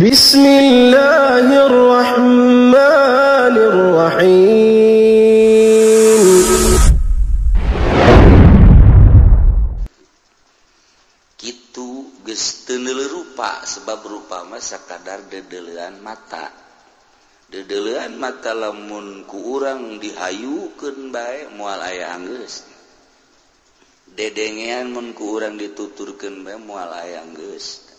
Bismillahirrahmanirrahim. Kitu geus teu rupa sebab rupa mah sakadar dedelean mata. Dedelean mata lamun ku urang dihayukeun bae moal aya anggeus. Dedengean mun ku urang dituturkeun bae moal aya anggeus.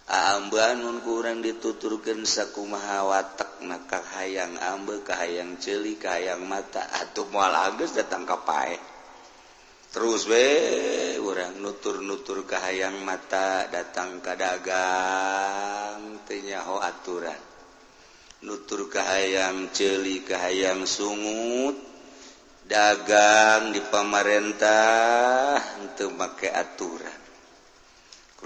Aambean mun ku urang dituturkeun sakumaha watekna kahayang ambe, kahayang ceuli, kahayang mata atuh moal anggeus datang ka paeh. Terus we urang nutur-nutur kahayang mata datang ka dagang teu nyaho aturan. Nutur kahayang ceuli, kahayang sungut, dagang di pamarentah teu make aturan.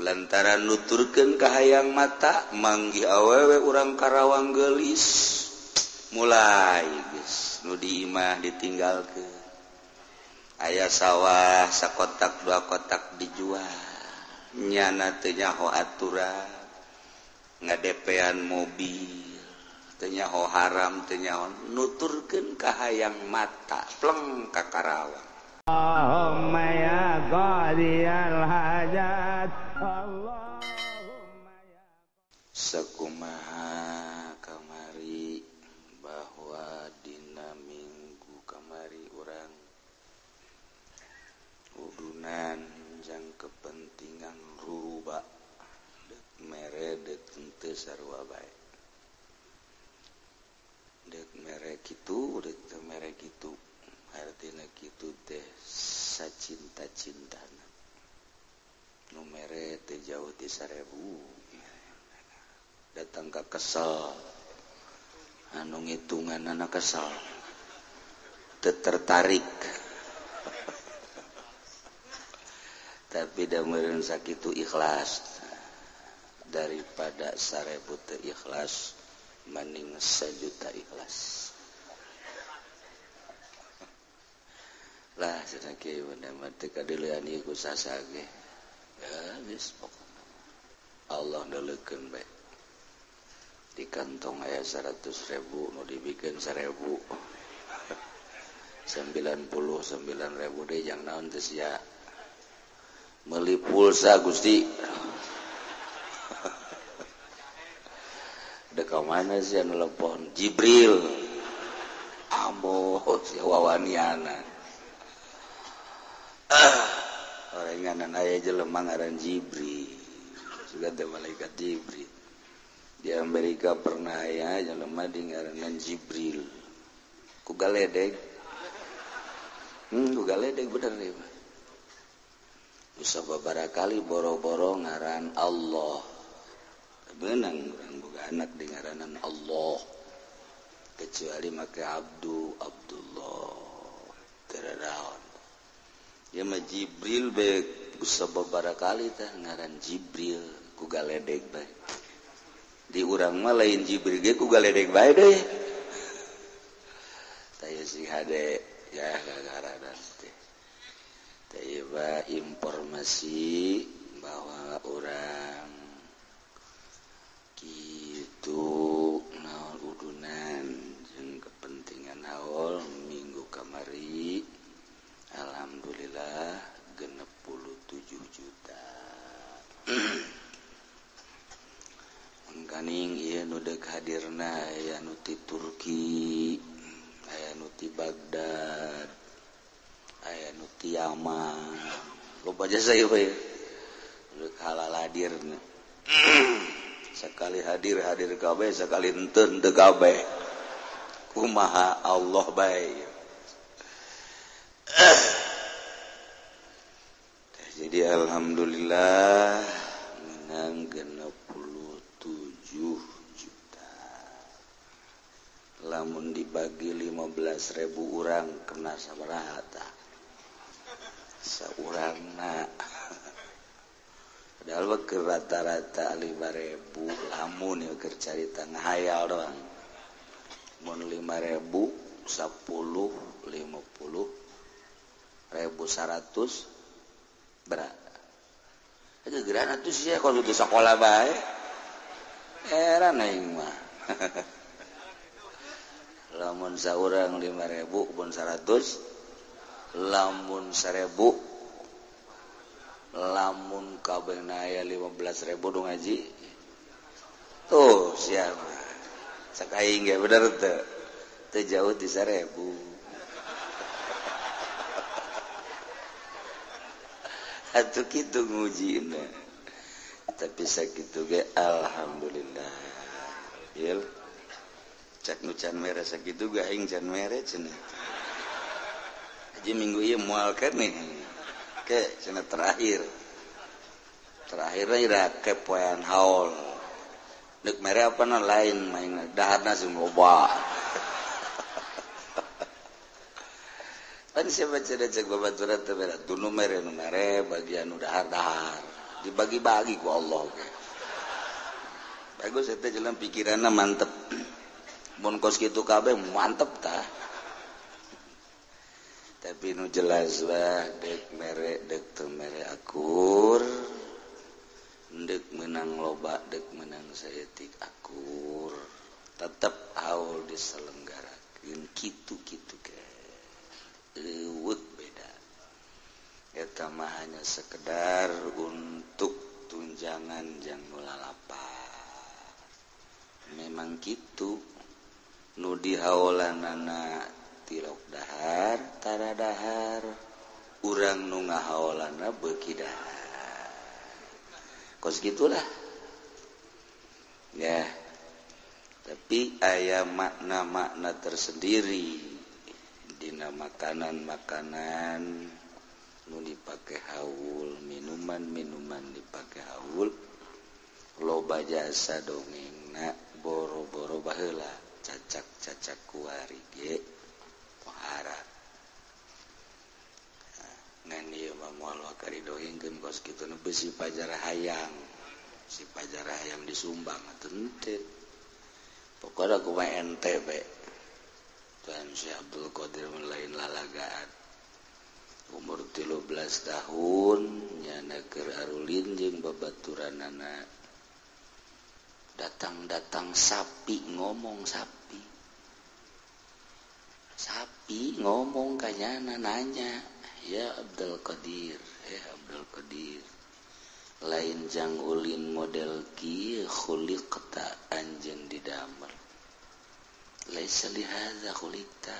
Lantaran nuturkeun kahayang mata manggih awewe urang Karawang geulis mulai geus nu di imah ditinggalkeun. Aya sawah sakotak dua kotak dijual, nyana teu nyaho aturan, ngadepean mobil teu nyaho haram teu nyaho, nuturkeun kahayang mata pleng ka Karawang. Allahumma ya qadiyal hajat, Allahumma ya. Sakumaha kamari bahwa dina minggu kamari urang udunan jang kepentingan ruruba dek mere dek henteu sarua bae. Dek mere kitu dek teu mere kitu. Artina kitu teh sacinta-cintana. Nu mere teh jauh ti 1000. Datang ka kesel. Anu ngitunganana kesel. Teu tertarik. Tapi da meureun sakitu ikhlas. Daripada 1000 teu ikhlas mending 1 juta ikhlas. Lah cenah kieu mah teu kadeulean ieu ku sasage. Ya geus pokona Allah ndeulekeun bae. Di kantong aya 100.000 nu dibikeun 1.000. 99.000 deui jang naon teh sia. Meuli pulsa Gusti. Dek ka mana sia nelepon Jibril. Ambo sia wawaniana. Orenganan aya jelema ngaran Jibril. Sudah teh malaikat Jibril. Di Amerika pernah aya jelema di ngaranan Jibril. Ku galedeg. Ku galedeg bener ieu mah. Bisa babaraha kali boro-boro ngaran Allah. Beunang urang boga anak di ngaranan Allah. Kecuali make Abdu, Abdullah. Teu raraon. Ya mah Jibril bae bisa babaraha kali tah ngaran Jibril ku galedeg bae. Di urang mah lain Jibril ge ku galedeg bae deui. Tah si hade ya gagaranan teh. Tah ieu informasi bahwa urang kitu naon udunan jeung kepentingan haul minggu kamari. Alhamdulillah 67 juta. Mangkaning ieu nu deuk hadirna aya nu ti Turki, aya nu ti Baghdad, aya nu ti Yaman. Loba jasa ieu we. Deuk halal hadirna. Sekali hadir hadir kabeh, sekali henteu henteu kabeh. Kumaha Allah bae. Jadi alhamdulillah menang 67 juta. Lamun dibagi 15.000 orang kena sabaraha tah? Saurangna. Padahal mah keur rata-rata 5.000 lamun ieu keur carita ngahayal doang. Mun 5.000 10 50 1.100 berat. Itu geran atuh sia kalau di sekolah bae. bayaran aing mah. Lamun saurang 5.000 pun 100, lamun 1.000, lamun kabeh aya 15.000 dong ngaji. Tuh siapa? Cak aing ge bener teu? Teu jauh di 1.000. Atuh kitu ngujina. Tapi sakitu ge alhamdulillah. Ieu cak nu can mere sakitu ge aing can mere cenah. Haji minggu ieu moal keneh. Ke cenah terakhir. Terakhirna ira kepoean haul. Deuk mere apa na lain main daharna sing loba. Pan siapa cenah cek babaturan teh mere tunu mere nu mere bagian nu dahar-dahar. Dibagi-bagi ku Allah ge. Bagus eta jalan pikiranna mantep. Mun kos kitu kabeh mantep tah. Tapi nu jelas lah dek mere dek teu mere akur. Dek menang loba dek menang saeutik akur. Tetep haul diselenggarakeun kitu-kitu ke. Eueuh beda. Eta mah hanya sekedar untuk tunjangan jang nu lalapar. Memang kitu. Nu dihaolanana tilok dahar tara dahar, urang nu ngahaolana beuki dahar. Kos gitulah ya. Tapi aya makna-makna tersendiri dina makanan-makanan nu dipake haul, minuman-minuman dipake haul, loba jasa dongengna boro-boro baheula cacak-cacak kuari ge pohara. Ngan ieu mah moal wakari dongengkeun kos kitu nu besi pajar hayang. Si pajar hayang disumbang atuh henteu. Pokona kumaha ente be. Tuhan Syekh Abdul Qadir lain lalagaan. Umur 13 tahun nyana keur arulin jeung babaturanana. Datang-datang sapi ngomong sapi. Sapi ngomong kanyana nanya, "Ya Abdul Qadir, ya Abdul Qadir, lain jang ulin model kieu khuliqta anjeun didamel. Laisa li hadza khuliqta."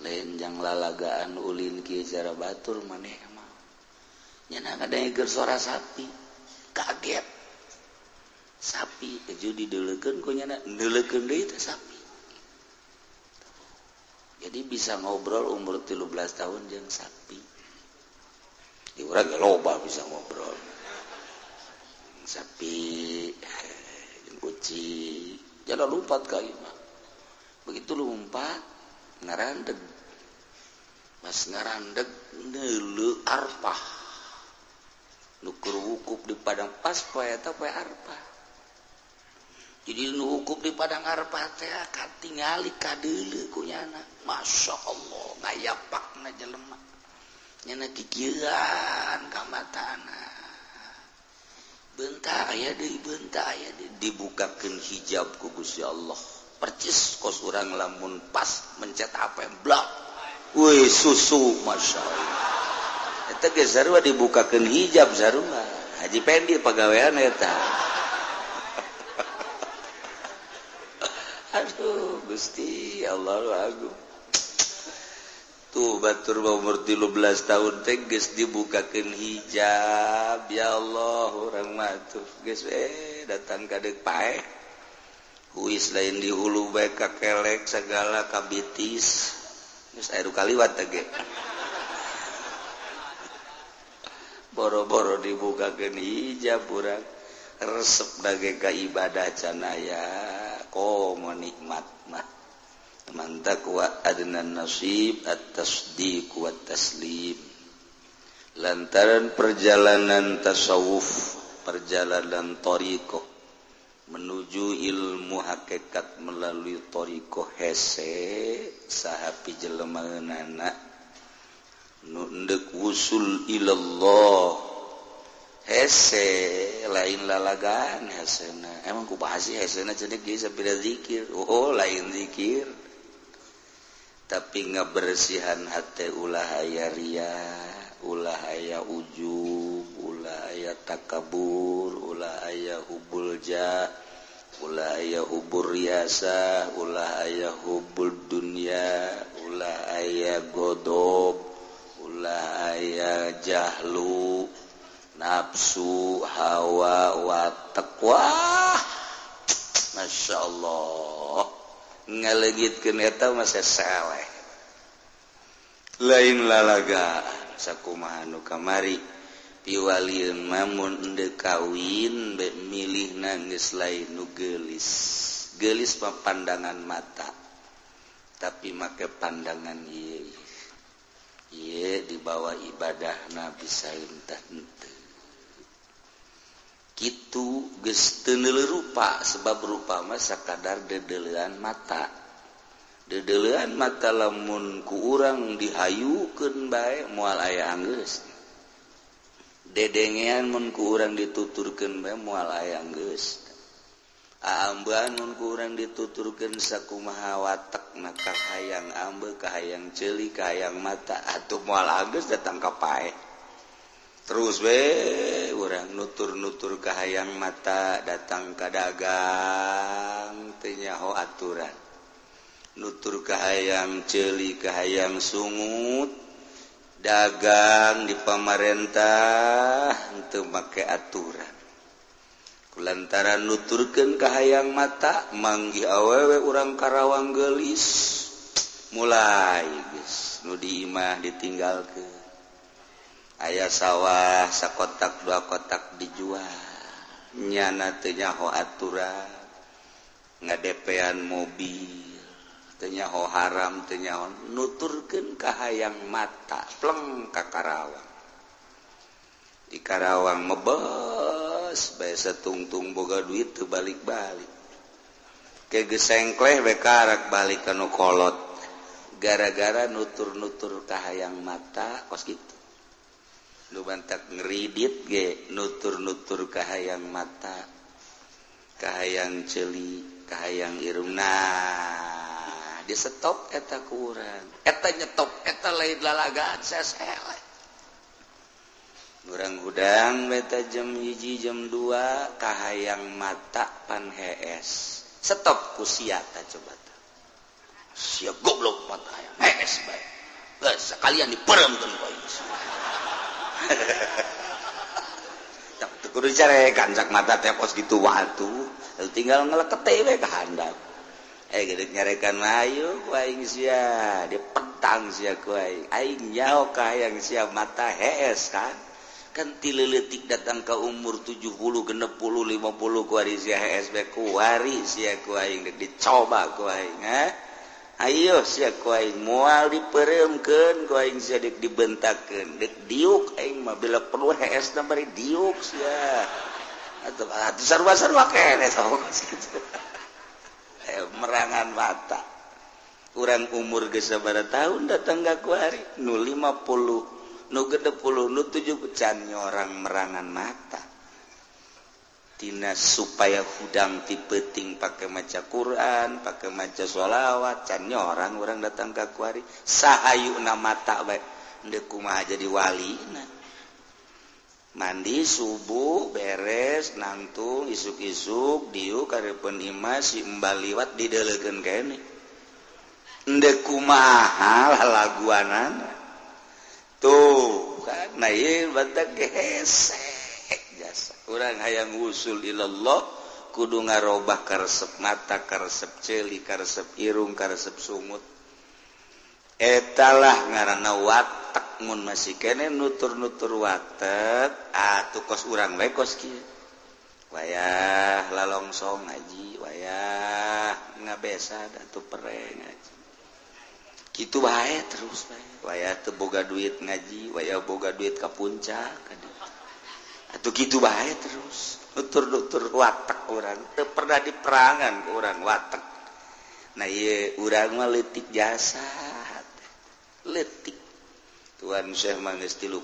Lain jang lalagaan ulin kieu cara batur maneh mah. Nyana ngadengekeun suara sapi, kaget. Sapi keju dideulekeun ku nyana, ndeulekeun deui teh sapi. Jadi bisa ngobrol umur 13 tahun jeung sapi. Di urang ge loba bisa ngobrol. Sapi jeung kucing, jalan lompat ka ieu mah. Begitu lompat ngarandeg. Pas ngarandeg neuleu arpah. Nu keur wukuf di padang pas poe eta poe arpah. Jadi nu wukuf di padang arpah teh katingali kadeuleu ku nyana. Masya Allah ngayapakna jelema. Nyana kikieuan ka matana. Bentar aya deui, bentar aya deui dibukakeun hijab ku Gusti Allah. Percis kos urang lamun pas mencet HP blak. Wih susu Masya Allah. Eta ge sarua dibukakeun hijab sarua. Haji Pendi pagawean eta. Aduh Gusti Allah agung. Tuh batur umur 13 tahun teh geus dibukakeun hijab. Ya Allah urang mah tuh geus datang ka deuk paeh. Huis lain di hulu bae ka kelek segala kabitis. Geus aya nu kaliwat teh ge. Boro-boro dibukakeun hijab urang resep dage ka ibadah can aya. Komo nikmat mah. Man taqwa adnan nasib at-tasdiq wa taslim. Lantaran perjalanan tasawuf, perjalanan thariqah menuju ilmu hakikat melalui thariqah hese saha pijelemaeunana nu endek wusul ilallah Hese lain lalagan hesena. Emang kumaha sih hesena cenah geus sapira zikir. Oh lain zikir. Tapi ngabersihan hate ulah aya ria, ulah aya ujub, ulah aya takabur, ulah aya hubul jah, ulah aya hubur riasa, ulah aya hubul dunya, ulah aya godob, ulah aya jahlu, nafsu, hawa, watak. Wah, Masya Allah, ngalegitkeun eta mah sasaleh. Lain lalagaan sakumaha nu kamari piwalieun mamun endeu kawin be milihna geus lain nu geulis. Geulis mah pandangan mata, tapi make pandangan ieu. Ieu dibawa ibadahna bisa entah henteu. Kitu geus teu neuleuh rupa, sebab rupa mah sakadar deudeulean mata. Deudeulean mata lamun ku urang dihayukeun bae moal aya anggeus. Dedengean mun ku urang dituturkeun bae moal aya anggeus. Aambean mun ku urang dituturkeun sakumaha watekna kahayang ambe, kahayang ceuli, kahayang mata, atuh moal anggeus datang ka paeh. Terus we urang nutur-nutur kahayang mata datang ka dagang teu nyaho aturan. Nutur kahayang ceuli, kahayang sungut, dagang di pamarentah teu make aturan. Kulantaran nuturkeun kahayang mata manggih awewe urang Karawang geulis, mulai geus nu di imah ditinggalkeun. Aya sawah sakotak dua kotak dijual, nyana teu nyaho aturan, ngadepean mobil teu nyaho haram, teu nyaho nuturkeun kahayang mata pleng ka Karawang. Di Karawang mebes bae satungtung boga duit teu balik-balik. Ke geus sengkleh we karak balik ka nu kolot gara-gara nutur-nutur kahayang mata kos kitu. Nu bantak ngeridit ge nutur-nutur kahayang mata, kahayang ceuli, kahayang irung. Nah, di stop eta ku urang. Eta nyetop eta lain lalagaan sesele. Urang hudang beta jam 1 jam 2 kahayang mata pan hees. Stop ku sia ta coba ta. Sia goblok mata hayang hees bae. Geus sakalian diperemkeun ku aing. Tak kudu carekan cak mata teh kos gitu waktu tinggal ngelekete we ka handap. Gede nyarekan ayo ku aing sia dipetang sia ku aing. Aing nyaho ka hayang sia mata hees kan. Kan ti leutik datang ka umur 70 60 50 ku ari sia hees bae ku ari sia ku aing deuk dicoba ku aing ha. Ayo sia ku aing moal dipereumkeun ku aing sia deuk dibentakeun deuk diuk aing mah bila perlu heesna bari diuk sia. Atuh atuh sarua-sarua keneh sok kitu. Merangan mata. Urang umur geus sabaraha tahun datang ka ku ari nu 50 nu 60 nu 70 can nyorang merangan mata. Tina supaya hudang ti peuting pake maca Quran, pake maca sholawat, can nyorang urang datang ka kuari sahayuna mata bae deuk kumaha jadi walina. Mandi subuh beres nangtung isuk-isuk diuk karepun imah si embal liwat dideulekeun keneh. Endek kumaha lalaguanana. Tuh kan nah ieu batak hese jasa. Urang hayang usul ilallah kudu ngarobah karesep mata, karesep ceuli, karesep irung, karesep sungut. Etalah ngaranna watek. Mun masih kene nutur-nutur watek atuh kos urang we kos kieu. Wayah lalongsong ngaji, wayah ngabesa atuh pereng ngaji. Kitu bae terus bae. Wayah teu boga duit ngaji, wayah boga duit ka puncak. Atuh kitu bae terus. Nutur-nutur watek urang teu pernah diperangan ku urang watek. Nah ieu urang mah leutik jasa. Leutik. Tuan Syekh mah geus tilu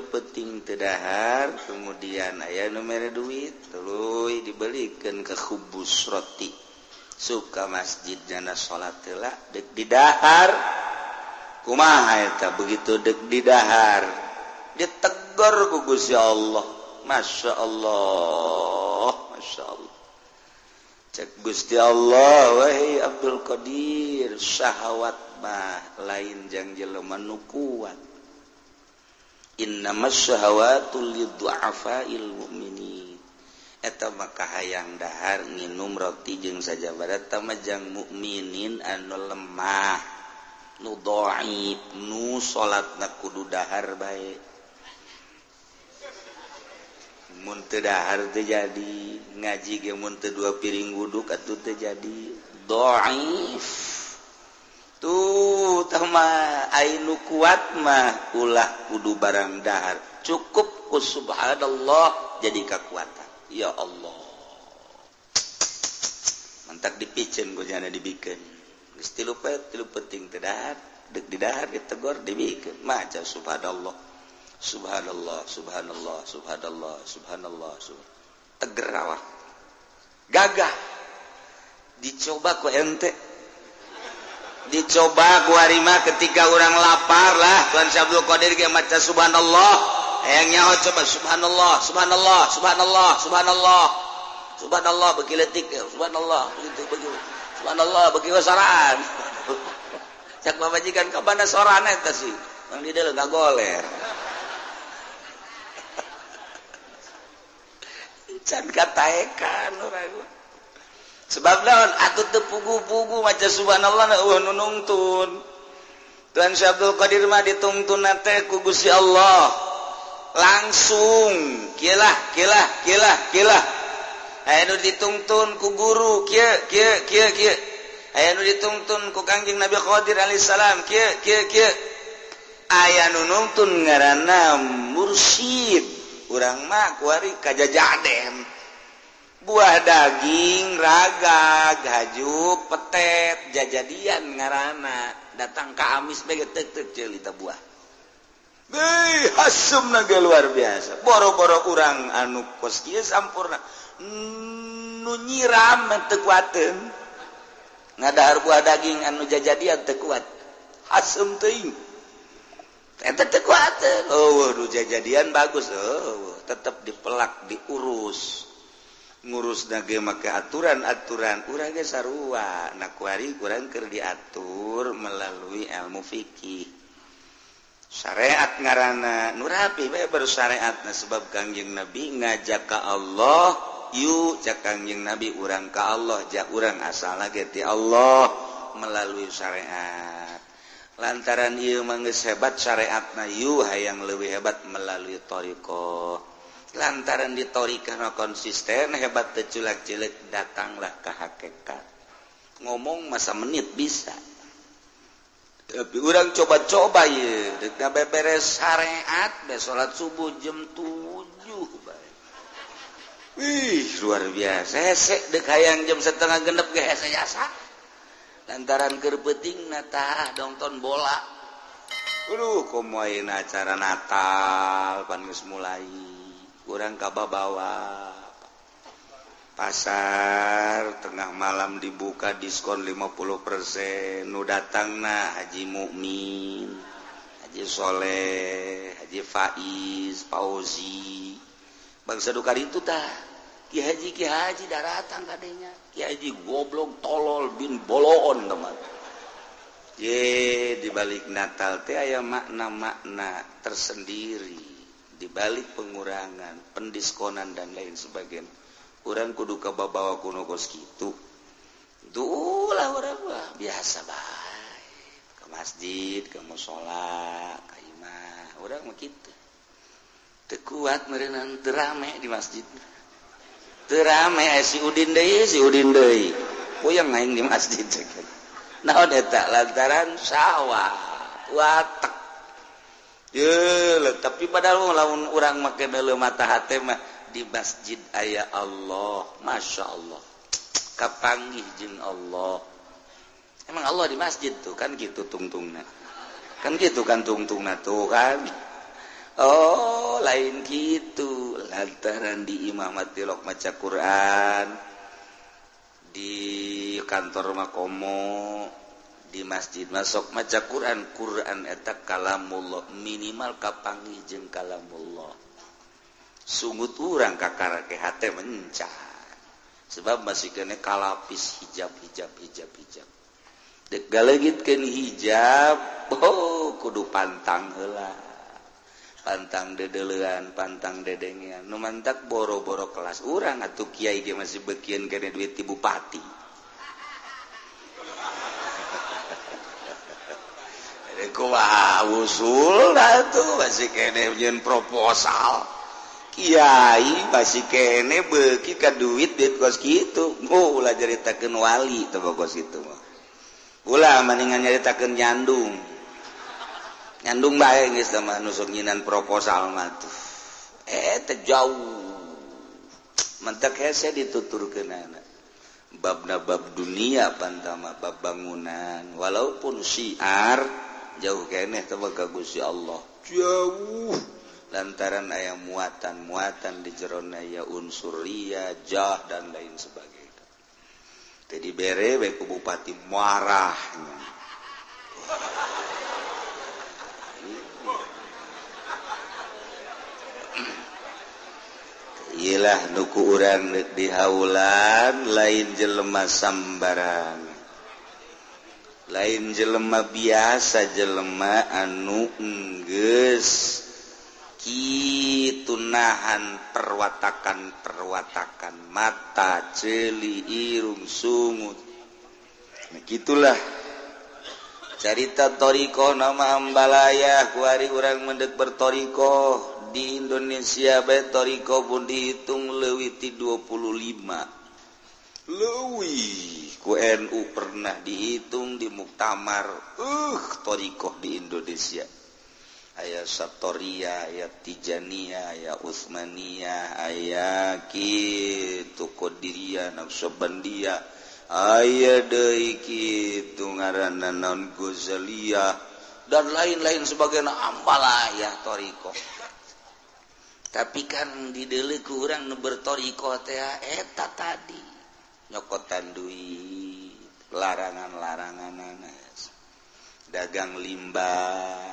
penting teu dahar, kemudian aya nu mere duit tuluy dibelikeun ke khubus roti. Suka masjid jana salat heula deuk didahar. Kumaha eta begitu deuk didahar ditegor ku Gusti Allah. Masya Allah, Masya Allah. Cek Gusti Allah, wahai Abdul Qadir, syahwat mah lain jang jelema nu kuat. Innamas syahawatu liddu'afail mu'minin. Eta maka hayang dahar nginum roti jeung sajabara eta mah jang mukminin anu lemah, nu dhaif, nu salatna kudu dahar bae. Mun teu dahar teu jadi, ngaji ge mun teu dua piring wuduk atuh teu jadi, dhaif. Tuh tah mah ai nu kuat mah ulah kudu barang dahar, cukup ku subhanallah jadi kekuatan. Ya Allah, mantak dipicen ku jana dibikeun. Geus tilu penting teu dahar, deuk didahar ditegor dibikeun. Maca subhanallah, subhanallah, subhanallah, subhanallah, subhanallah, subhanallah. Teger awak. Gagah. Dicoba ku ente. Dicoba ku harima ketika orang lapar lah. Tuan Syekh Abdul Qadir ge maca subhanallah. Hayang nyaho coba subhanallah, subhanallah, subhanallah, subhanallah. Subhanallah beuki leutik, subhanallah begitu begitu. Subhanallah beuki wasaraan. Cak pamajikan ka mana sorana eta sih? Mang di dieu ngagoler. Can kataekan urang. Sebab naon atuh teu pugu-pugu maca subhanallah na eueuh nu nungtun. Tuan Syekh Abdul Qadir mah ditungtun teh ku Gusti Allah. Langsung kieu-lah kieu-lah kieu-lah kieu-lah. Aya nu ditungtun ku guru kieu kieu kieu kieu. Aya nu ditungtun ku Kangjeng Nabi Qadir alaihi salam kieu kieu kieu. Aya nu nungtun ngaranna mursyid. Urang mah kuari kajajaden. Buah daging, raga, gajuk, petet, jajadian ngaranna. Datang ka amis bae teuk-teuk ceuli ta buah. Beuh, hasumna ge luar biasa. Boro-boro urang anu kos kieu sampurna. Nu nyiram teu kuateun. Ngadahar buah daging anu jajadian teu kuat. Hasum teuing. Eta teu kuateun. Oh, nu jajadian bagus. Oh, tetep dipelak, diurus. Ngurus nage make aturan-aturan urang ge sarua. Na kuari kurang keur diatur melalui ilmu fikih. Syariat ngaranna nu rapi bae baru syariatna sebab Kangjeng Nabi ngajak ka Allah, yuk cak Kangjeng Nabi urang ka Allah, jak urang asalna ge ti Allah melalui syariat. Lantaran ieu mah geus hebat syariatna, yuk hayang leuwih hebat melalui thariqah. Lantaran di thariqah konsisten hebat teu culak-cileuk datanglah ke hakikat. Ngomong masa menit bisa. Tapi urang coba-coba ye, deuk beberes syariat be salat subuh jam 7 bae. Wih, luar biasa. Hese deuk hayang jam 5:30 ge hese jasa. Lantaran keur peutingna tah nonton bola. Aduh, komo ayeuna acara Natal pan geus mulai. Urang kababawa. Pasar tengah malam dibuka diskon 50%. Nu datangna Haji Mukmin, Haji Soleh, Haji Faiz, Fauzi. Bangsa dukar itu tah. Ki Haji daratang kadenya. Ki Haji goblok tolol bin boloon teman. Ye, di balik Natal teh aya makna-makna tersendiri. Di balik pengurangan, pendiskonan dan lain sebagainya. Urang kudu kababawa kuno kos kitu. Dulah urang mah biasa bae. Ke masjid, ke mushola, ka imah. Urang mah kitu. Teu kuat meureunnan teu rame di masjid. Teu rame si Udin deui, Puyeng aing di masjid. Naon eta lantaran sawah, watek. Ye, tapi padahal lamun urang make meuleuh mata hate mah di masjid aya Allah, Masya Allah, kapanggih jeung Allah. Emang Allah di masjid tuh kan gitu tungtungna. Kan gitu kan tungtungna tuh kan. Oh lain gitu, lantaran di imah mah tilok maca Quran, di kantor mah komo, di masjid masuk maca Quran. Quran eta kalamullah, minimal kapanggih jeung kalamullah. Sungut urang kakarake hate mencar, sebab masih kene kalapis hijab hijab hijab hijab. Dek galegitkeun hijab, oh kudu pantang heula. Pantang dedelean, pantang dedengean. Nu mantak boro-boro kelas urang atuh kiai ge masih bekieun kene duit ti bupati. Kumaha usul atuh masih kene nyeun proposal. Kiai masih kene beuki ka duit duit kos kitu. Oh ulah nyaritakeun wali teh kos kitu mah. Ulah mendingan nyaritakeun nyandung. Nyandung bae geus mah nusuk nyinan proposal mah tuh. Teh jauh. Mentak hese dituturkeunana. Babna bab dunia pantama bab bangunan walaupun syiar jauh keneh teh ka Gusti Allah. Jauh lantaran aya muatan-muatan di jerona aya unsur ria, jah dan lain sebagainya. Teh dibere we ku bupati marahnya. Iyalah nuku urang di haulan lain jelema sambarang, lain jelema biasa, jelema anu enggeus kitu nahan perwatakan-perwatakan mata, ceuli, irung, sungut. Nah, gitulah carita toriko nama ambalaya kuari urang mendek bertoriko di Indonesia bae toriko pun dihitung leuwih ti 25 leuwih ku NU pernah dihitung di muktamar toriko di Indonesia aya Satoria, aya Tijaniyah, aya Utsmaniyah, aya kitu Qadiriyah, Naqsyabandiyah, aya deui kitu ngaranna naon Ghazaliyah dan lain-lain sebagainya ambalaya toriko. Tapi kan dideuleu ku urang nu bertoriko teh eta tadi nyokotan duit, larangan-laranganana, dagang limbah,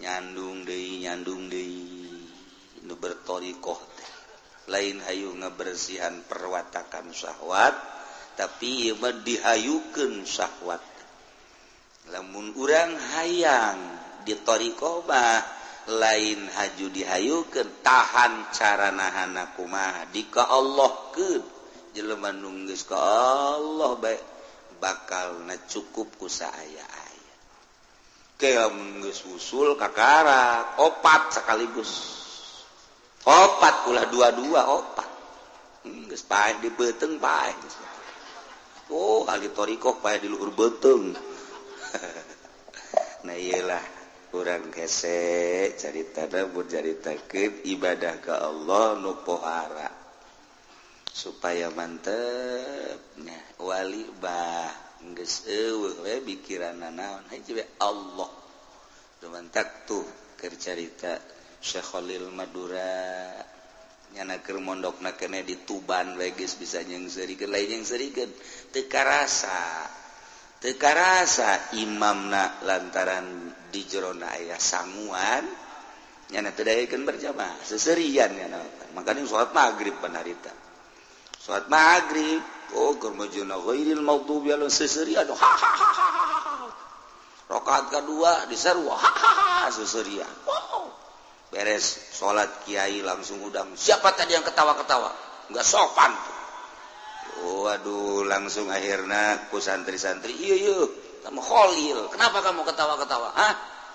nyandung deui nu bertorikoh teh lain hayu ngabersihan perwatakan syahwat, tapi ieu mah dihayukeun syahwat. Lamun urang hayang ditorikoh mah lain haju dihayukeun, tahan cara nahana kumaha dika Allahkeun. Jelema nu geus ka Allah bae bakalna cukup ku saaya-aya. Ke lamun geus usul kakara opat sekaligus. Opat ulah dua-dua opat. Geus paeh di beuteung paeh. Oh, ahli thariqah paeh di luhur beuteung. Nah iyalah urang hese caritana mun caritakeun ibadah ka Allah nu pohara supaya mantepnya wali bah geus eueuh we pikiranna naon hiji we Allah. Dumantak tuh keur carita Syekh Khalil Madura nyana keur mondokna keneh di Tuban we geus bisa nyeungseurikeun lain nyeungseurikeun teu karasa. Teu karasa imamna lantaran di jerona aya sanguan nyana teu daekeun berjamaah seserian nyana. Makanya salat maghrib panarita. Salat maghrib oh keur majuna ghairil maghdubi alaihim seserian ha ha ha ha. Rakaat kadua disarua ha ha ha seserian. Oh. Beres salat kiai langsung udang. Siapa tadi yang ketawa-ketawa? Enggak sopan tuh. Waduh, langsung akhirnya ku santri-santri, iya iya, kamu Khalil, kenapa kamu ketawa-ketawa? Hah?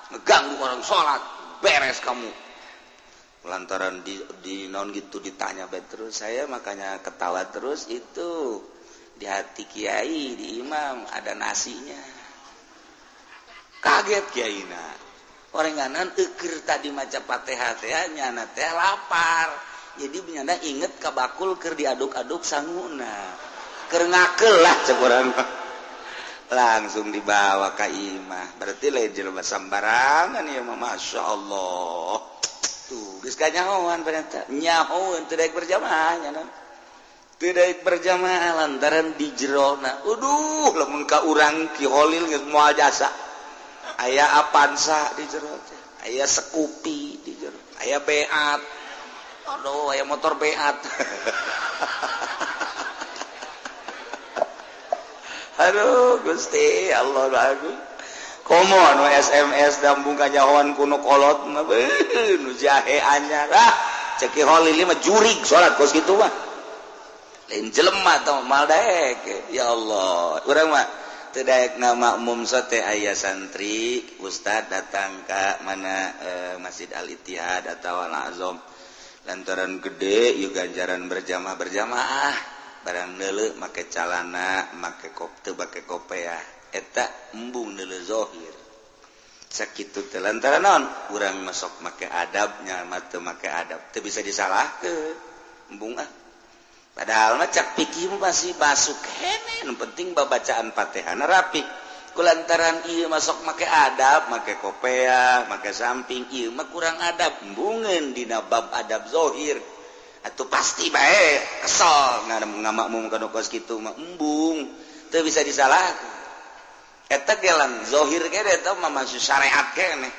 Ngeganggu orang sholat, beres kamu. Lantaran di non gitu ditanya terus, saya makanya ketawa terus itu di hati kiai, di imam ada nasinya. Kaget kiai na. Orenganan eukeur tadi maca Fatihah teh nyana teh lapar. Jadi nyana inget ka bakul keur diaduk-aduk sanguna. Keur ngakeul lah cek urang mah. Langsung dibawa ka imah. Berarti lain jelema sambarangan ieu mah, Masya Allah. Tuh geus kanyahoan ternyata. Nyahoeun teu daek berjamaah nya. Teu daek berjamaah lantaran di jerona. Aduh, lamun ka urang Ki Holil geus moal jasa. Aya Avanza di jero teh, aya Scoopy di jero, aya Beat. Aduh, aya motor Beat. Aduh, Gusti Allah agung. Komo anu SMS dambung kanyahoan kuno kolot mah beuh nu jahe anyar. Ah, cek Ki Holil mah jurig salat kos kitu mah. Lain jelema tah moal daek. Ya Allah, urang mah teu daek ngamakmum sote aya santri, ustad datang ka mana Masjid Al Ittihad atawa Al Azam. Lantaran gede ieu ganjaran berjamaah berjamaah. Barang neuleuh make calana, make teu make kopeah. Eta embung neuleuh zahir. Sakitu teh lantaran naon? Urang masuk make adabnya, mah teu make adab. Teu bisa disalahkeun. Embung ah. Padahal mah cak pikir masih masuk kene, nu penting babacaan Fatihahna rapi. Kulantaran ieu masuk make adab, make kopeah, make samping, ieu mah kurang adab. Embungeun dina bab adab zahir. Atuh pasti bae kesel ngamakmum kana kos kitu mah embung teu bisa disalahkeun. Eta gelang zahir ge eta mah masih syariat keneh.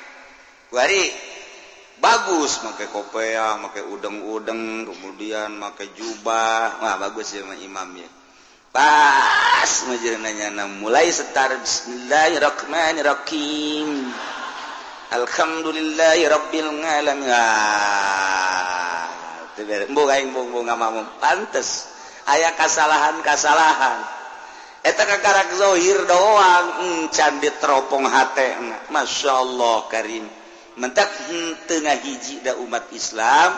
Kuari bagus make kopeah, make udeng-udeng, kemudian make jubah. Wah, bagus ya mah imamnya. Pas majeuna nyana mulai setar bismillahirrahmanirrahim. Alhamdulillahirabbil alamin. Embung aing embung ngamakmum pantes aya kasalahan-kasalahan eta kakarak zahir doang encan diteropong hatena. Masya Allah karim mentak henteu ngahiji da umat Islam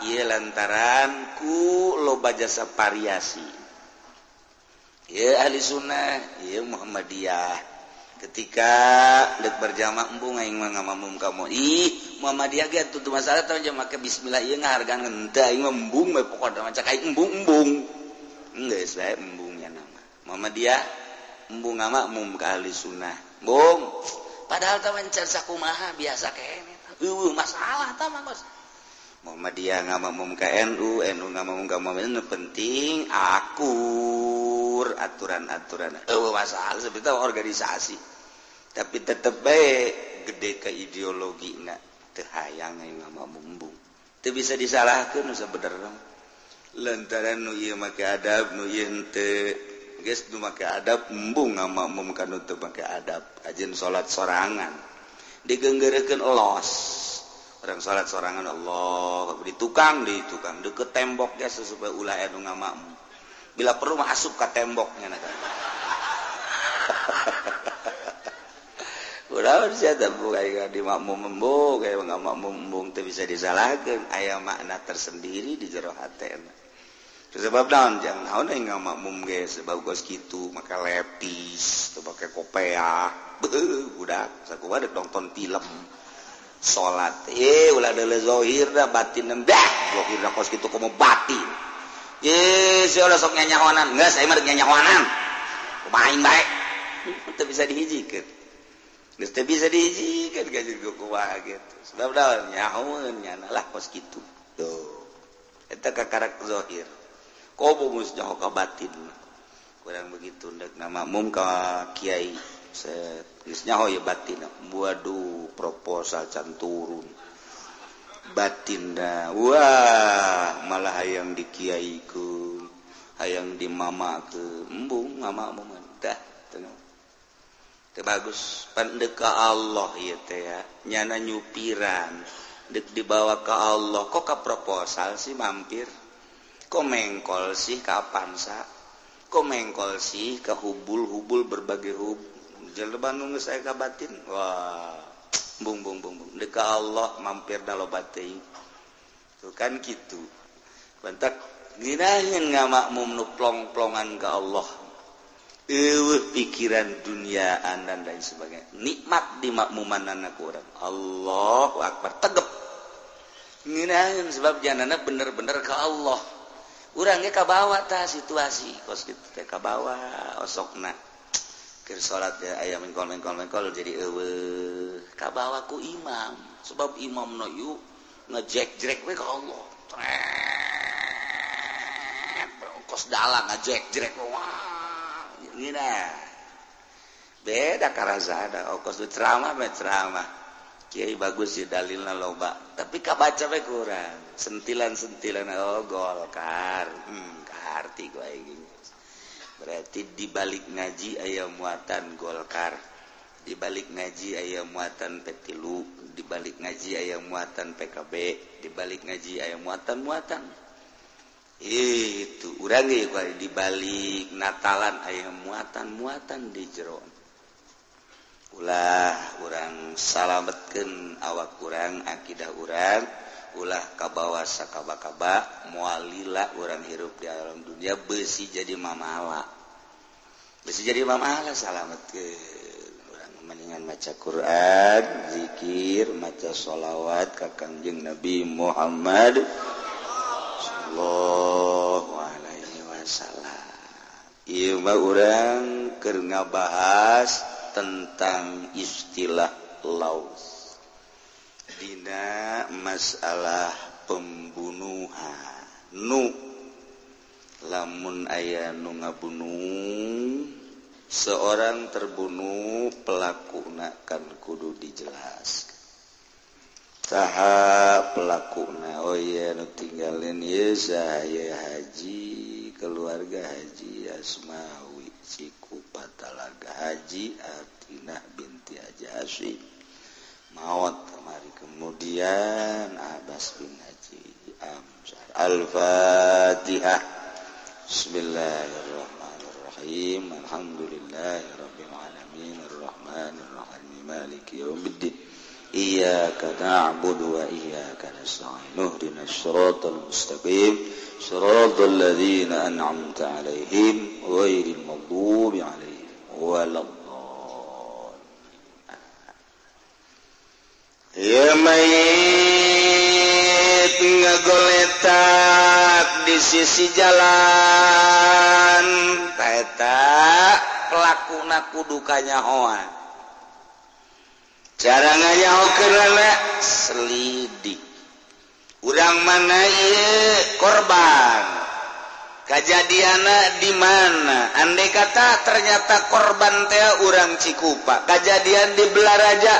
ieu lantaran ku loba jasa variasi ieu ahli sunnah ieu Muhammadiyah. Ketika dek berjamaah embung aing mah ngamakmum kamu. Ih, Muhammadiyah ge atuh masalah tah make bismillah ieu ngahargaan henteu aing mah embung we pokona mah cak aing embung-embung. Geus bae embung nya nama. Muhammadiyah embung ngamakmum ka ahli sunnah. Embung. Padahal tah encan sakumaha biasa keneh. Eueuh masalah tah mah bos. Muhammadiyah ngamakmum ka NU, NU ngamakmum ka Muhammadiyah, penting akur aturan-aturan. Eueuh masalah sebetulnya organisasi. Tapi tetep bae gede ke ideologi na teu hayang aing ngamakmum. Teu bisa disalahkeun nu sabenerna. Lantaran nu ieu make adab, nu ieu henteu. Geus nu make adab embung ngamakmum ka nu teu make adab. Ajeun salat sorangan. Digeunggeureukeun los. Orang salat sorangan Allah di tukang deket tembok ge supaya ulah anu ngamakmum. Bila perlu mah asup ka temboknya na. Ulah sia teh buka di makmum embung kayak ngamakmum embung teu bisa disalahkeun, aya makna tersendiri di jero hatena. Sebab naon jang naon aing ngamakmum ge sebab geus kitu maka lepis teu make kopeah. Beuh budak sakumaha dek nonton film. Salat ulah deuleu zahir da batin dah zahir da kos kitu komo batin. Ye sia ulah sok nyanyahoanan, geus aing mah rek nyanyahoanan. Kumaha aing bae. Teu bisa dihijikeun. Geus teu bisa dihijikeun ka jeung kumaha gitu. Sebab naon nyahoeun nyana lah kos kitu. Tuh. Eta kakarak zahir. Komo geus nyaho ka batin. Kurang begitu ndek ngamakmum ka kiai. Set geus nyaho ye batin. Waduh, proposal can turun. Batin dah. Wah, malah hayang dikiaikeun, hayang dimamakeun. Embung ngamakmum dah. Teu bagus pan deuk ka Allah ieu teh ya. Nyana nyupiran deuk dibawa ka Allah kok ka proposal sih mampir. Kok mengkol sih ka Avanza? Kok mengkol sih ka hubul-hubul berbagai hub. Jelema nu geus aya ka batin. Wah, bung bung bung bung. Deuk ka Allah mampir da loba teuing. Tuh kan kitu. Bantak nginaheun ngamakmum nu plong-plongan ka Allah. Eueuh pikiran duniaan dan lain sebagainya. Nikmat di makmumanana ku urang. Allahu akbar tegep. Nginaheun sebab janana bener-bener ka Allah. Urang ge kabawa tah situasi kos kitu teh kabawa osokna. Keur salat ya aya mengkol-mengkol-mengkol jadi eueuh kabawa ku imam. Sebab imam no yuk ngejek-jrek we ka Allah. Kos dalang ngejek-jrek wah. Ngina. Beda karazada kos ceramah mah ceramah. Kiai bagus sih dalilna loba, tapi kabaca we kurang. Sentilan-sentilan oh Golkar. Kaharti gua aing. Berarti di balik ngaji aya muatan Golkar, di balik ngaji aya muatan P3, di balik ngaji aya muatan PKB, di balik ngaji aya muatan-muatan. Itu urang ge di balik Natalan aya muatan-muatan di jero. Ulah urang salametkeun awak urang, akidah urang, ulah kabawa sakaba-kaba, moal lila urang hirup di alam dunia besi jadi mamala. Besi jadi mamala salametkeun. Urang mendingan maca Quran, zikir, maca sholawat ka Kangjeng Nabi Muhammad sallallahu alaihi wasallam. Ieu mah urang keur ngabahas tentang istilah laus dina masalah pembunuhan. Nu lamun aya nu ngabunuh, seorang terbunuh pelakuna kan kudu dijelaskan. Saha pelakuna? Oh iya nu tinggalin ieu saha haji, keluarga Haji Asmawi Cikupa Talaga, Haji Atinah binti Haji Hashim maot kemari, kemudian Abbas bin Haji Amsar. Al-Fatihah. Bismillahirrahmanirrahim. Alhamdulillahirabbil alamin arrahmanirrahim maliki yaumiddin. Iyyaka na'budu wa iyyaka nasta'in. Ihdinas siratal mustaqim. Siratal ladzina an'amta 'alaihim ghairil maghdubi 'alaihim waladdallin. Ya mayit ngagoletak di sisi jalan, eta pelakuna kudu kanyahoan. Cara nganyahokeunana selidik. Urang mana ieu korban? Kajadianna di mana? Andai kata ternyata korban teh urang Cikupa, kajadian di Belaraja,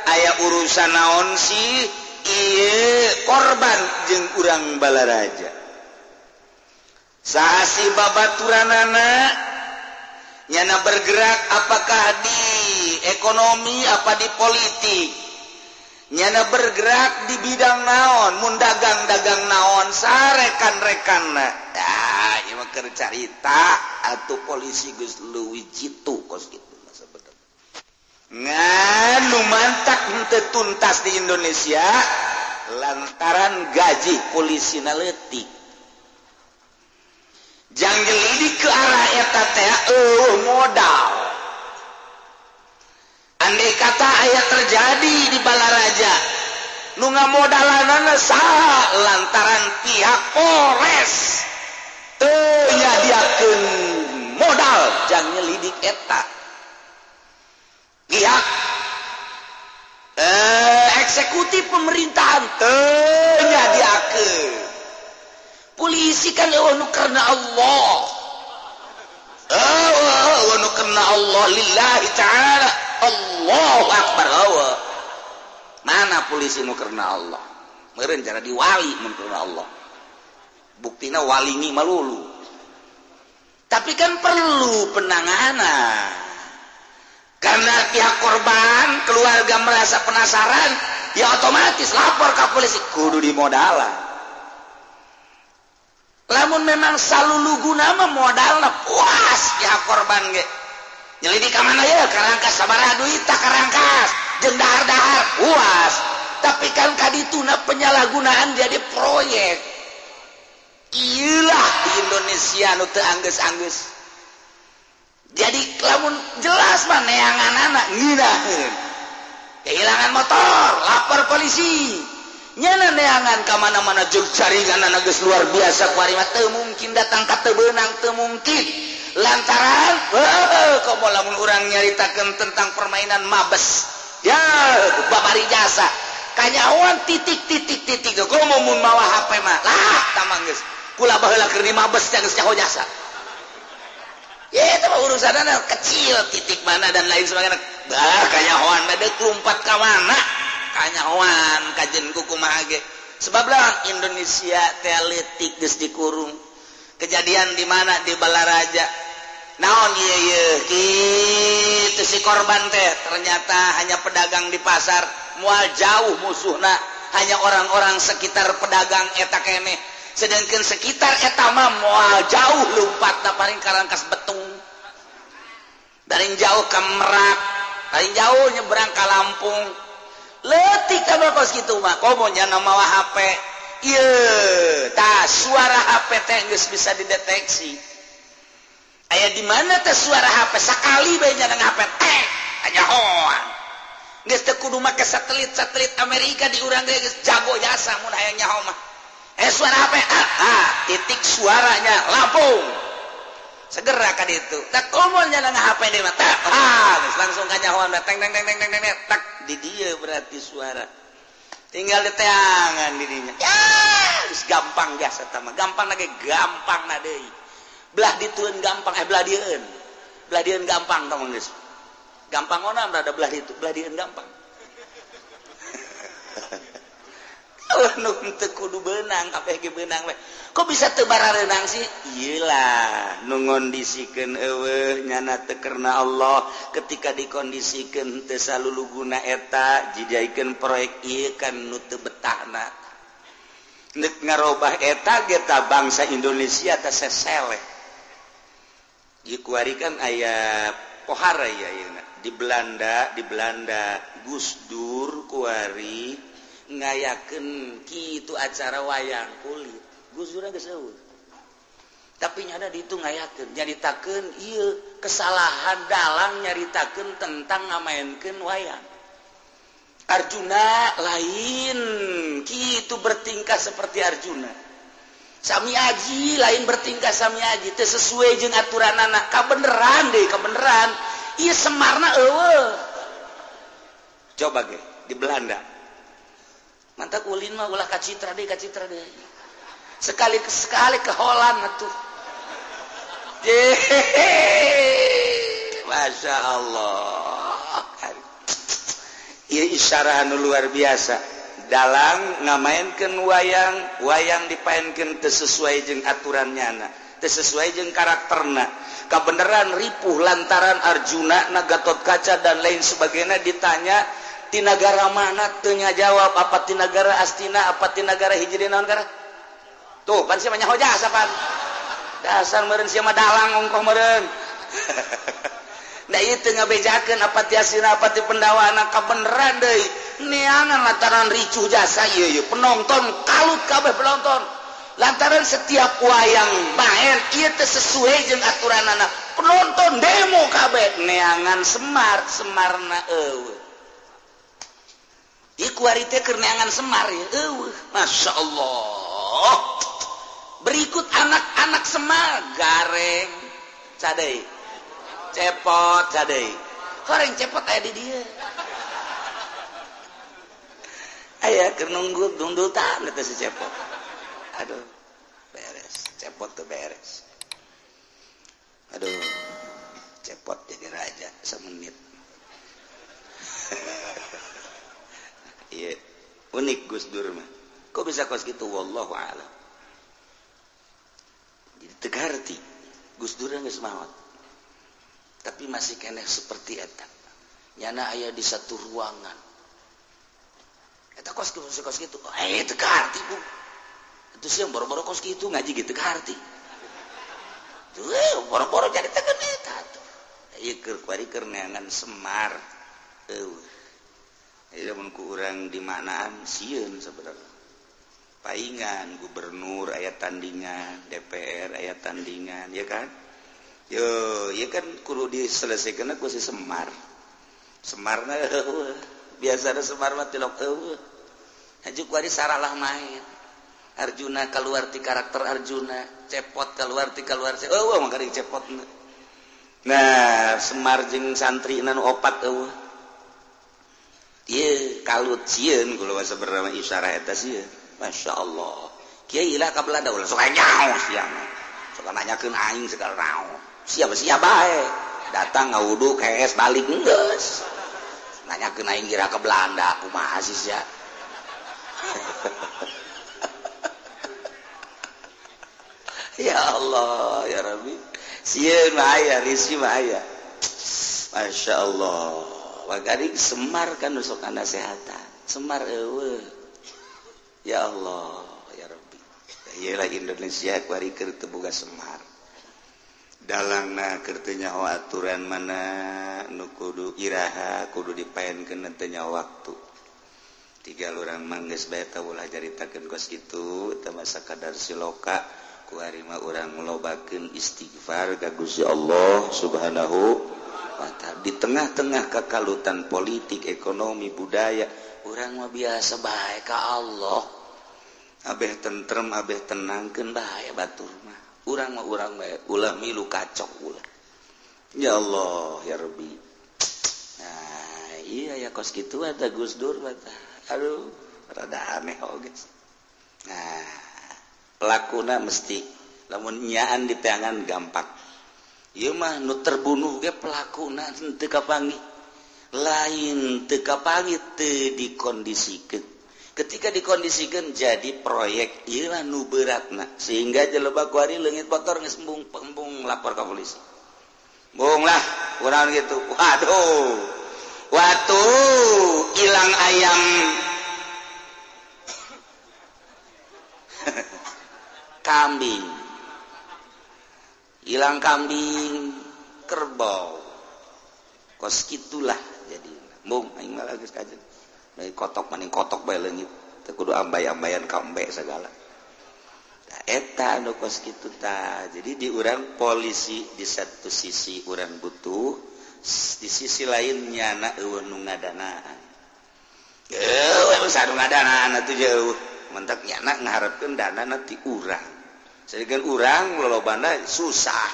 aya urusan naon sih ieu korban jeung urang Balaraja? Saha si babaturanana? Nyana bergerak apakah di ekonomi apa di politik? Nyana bergerak di bidang naon, mun dagang-dagang naon, sarekan-rekanna. Ah, ieu mah keur carita atuh polisi geus leuwih jitu kos kitu mah sabenerna. Ngan nu mantak henteu tuntas di Indonesia lantaran gaji polisina leutik. Jang jelidik ke arah eta teh eueuh modal. Andai kata aya terjadi di Balaraja, nu ngamodalanana saha lantaran pihak Polres teu nyadiakeun modal jang nyelidik eta. Pihak eksekutif pemerintahan teu nyadiakeun. Polisi kan eueuh nu karena Allah. Eueuh nu karena Allah lillahi ta'ala. Allahu akbar. Eueuh. Mana polisi nu karena Allah? Meureun cara diwali mun karena Allah. Buktina walingi malulu. Tapi kan perlu penanganan. Karena pihak korban, keluarga merasa penasaran, ya otomatis lapor ke polisi, kudu dimodalan. Lamun memang saluluguna mah modalna puas pihak korban ge. Nyelidik ka mana ye? Karangkas sabaraha duit tah karangkas, jeung dahar-dahar puas. Tapi kan kadituna penyalahgunaan jadi proyek. Iyalah di Indonesia nu teu anggeus-anggeus. Jadi lamun jelas mah neanganana ngeunaheun. Kehilangan motor, lapor polisi. Nyana neangan ka mana-mana jeung jaringan geus luar biasa kuari mah teu mungkin datang ka teu beunang, teu mungkin. Lantaran komo lamun urang nyaritakeun tentang permainan mabes. Ya, babari jasa. Kanyahoan titik titik titik komo mun mawa HP mah. Lah, tamang geus. Kula baheula keur di mabes geus nyaho jasa. Ya, itu mah urusanna kecil titik mana dan lain sebagainya. Bah, kanyahoan mah deuk lumpat ka mana? Kanyahoan kajen ku kumaha ge. Sebab lah Indonesia teh leutik geus dikurung. Kejadian di mana di Balaraja. Naon ieu ieu kitu si korban teh ternyata hanya pedagang di pasar, moal jauh musuhna, hanya orang-orang sekitar pedagang eta keneh. Sedangkan sekitar eta mah moal jauh lumpatna paling karangkas Betung. Paling jauh ke Merak, paling jauh nyebrang ka Lampung. Leutik mah kos kitu mah, komo nya mawa HP. Ieu tah suara HP teh geus bisa dideteksi. Aya di mana teh suara HP sakali bae nya HP teh kanyahoan. Geus teu kudu make satelit-satelit Amerika di urang ge geus jago jasa mun hayang nyaho mah. Suara HP titik suaranya Lampung. Segera ka ditu. Tak komo nya HP deui mah teh. Geus langsung kanyahoan teng teng teng teng teng tak di dieu berarti suara. Tinggal diteangan dirinya. Ya, geus gampang jasa tah mah. Gampang lagi gampang na deui. Belah ditueun gampang belah dieun. Belah dieun gampang tah geus. Gampang ona rada belah ditu, belah dieun gampang. Nu teu kudu beunang kabeh ge beunang we. Kok bisa teu barareunang sih? Iyalah, nu ngondisikeun eueuh nyana teu karena Allah ketika dikondisikeun teu saluluguna eta dijadikeun proyek ieu kan nu teu betahna. Nek ngarobah eta ge ta bangsa Indonesia teh sesele. Ieu kuari kan aya pohara ya ayeuna di Belanda Gus Dur kuari ngayakeun kitu acara wayang kulit. Gus Dur geus eueuh. Tapi nyada di itu ngayakeun, nyaritakeun ieu kesalahan dalang nyaritakeun tentang ngamaenkeun wayang. Arjuna lain kitu bertingkah seperti Arjuna. Sami Aji lain bertingkah Sami Aji teu sesuai jeung aturanana. Kabeneran deui, kabeneran. Ieu Semarna eueuh. Coba ge di Belanda. Mantap ulin mah ulah kacitra deui, kacitra deui. Sekali-sekali ke Holland atuh. Masya Allah. Ieu isyarah anu luar biasa. Dalang ngamaenkeun wayang, wayang dipaenkeun teu sesuai jeung aturan nyana, teu sesuai jeung karakterna. Kabeneran ripuh lantaran Arjuna na Gatotkaca dan lain sebagainya ditanya ti nagara mana teu nyajawab, apa ti nagara Astina, apa ti nagara hiji naon gara? Tuh, pan sia mah nyaho jasa pan. Dasar meureun sia mah dalang ongkoh meureun. Da ieu teu ngabejakeun apa ti Astina, apa ti Pendawana, kabeneran deui. Neangan lantaran ricuh jasa ieu ieu penonton kalut kabeh penonton. Lantaran setiap wayang main ieu teu sesuai jeung aturanana. Penonton demo kabeh neangan Semar, Semarna eueuh. Ieu kuari teh keur neangan Semar ya eueuh. Masya Allah. Berikut anak-anak Semar gareng cadai cepot cadai goreng cepot aya di dieu. Aya keur nunggu dungdutan eta si cepot. Aduh, beres, cepot tuh beres. Aduh, cepot jadi raja semenit. Iya, unik Gus Dur mah. Kok bisa kos gitu? Wallahu a'lam. Jadi tegarti Gus Dur geus maot. Tapi masih keneh seperti eta. Nyana aya di satu ruangan. Eta kos kitu kos kitu. Tegarti bu. Itu sih yang boro-boro kos kitu ngaji gitu tegarti. Tuh, boro-boro jadi tegan eta tuh. Ieu keur kuari keur neangan Semar. Eueuh. Ieu mun ku urang di manaan sieun sebenarnya. Paingan gubernur aya tandingan, DPR aya tandingan, ya kan? Yo, ieu kan kudu diselesaikan ku si Semar. Semarna eueuh. Biasana Semar mah tilok eueuh. Haji kuari saralah main. Arjuna keluar ti karakter Arjuna, cepot keluar ti keluar. Eueuh mah garing cepotna. Nah Semar jeung santri nu opat eueuh. Ieu kalut sieun kula mah sabenerna isyarah eta sieun. Masya Allah. Kiai lah ka Belanda ulah sok nyaho sia. Sok nanyakeun aing segala naon. Siap-siap bae. Datang ngawudu kees balik geus. Nanyakeun aing kira ke Belanda kumaha sih sia. Ya Allah ya Rabbi. Sieun mah aya, risi mah aya. Masya Allah. Wagaring Semar kan sok nasehatan. Semar eueuh. Ya Allah ya Rabbi. Ieu lah Indonesia kuari keur teu boga Semar. Dalangna keur teu nyaho aturan mana nu kudu iraha kudu dipaenkeun teu nyaho waktu. Tiga urang mah geus bae teh ulah caritakeun kos kitu teh mah sakadar siloka. Kuari mah urang lobakeun istighfar ka Gusti Allah Subhanahu wa ta'ala. Di tengah-tengah kekalutan politik, ekonomi, budaya, urang mah biasa bae ka Allah. Abeh tentrem, abeh tenangkeun bae batur mah. Urang mah urang bae, ulah milu kacok ulah. Ya Allah ya Rabbi. Nah, iya ya kos kitu ada Gus Dur mah. Aduh, rada aneh oge. Nah, pelakuna mesti lamun nyaan di tangan gampang. Ieu mah nu terbunuh ge pelakuna teu kapanggih. Lain teu kapanggih teu dikondisikeun. Ketika dikondisikeun jadi proyek ieu mah nu beratna sehingga jelema kuari leungit motor geus embung lapor ka polisi. Embung lah urang gitu. Waduh. Waktu hilang ayam kambing, hilang kambing kerbau, kos gitulah jadi mung aing mah geus kajen bae kotok maning kotok bae leungit teu kudu ambay-ambayan kambe segala. Tah eta anu kos kitu tah. Jadi di urang polisi di satu sisi urang butuh, di sisi lain nyana eueuh nu ngadanaan. Eueuh nu ngadanaan atuh jauh. Mentak nyana ngaharepkeun dana ti urang. Sedangkan urang lolobana susah,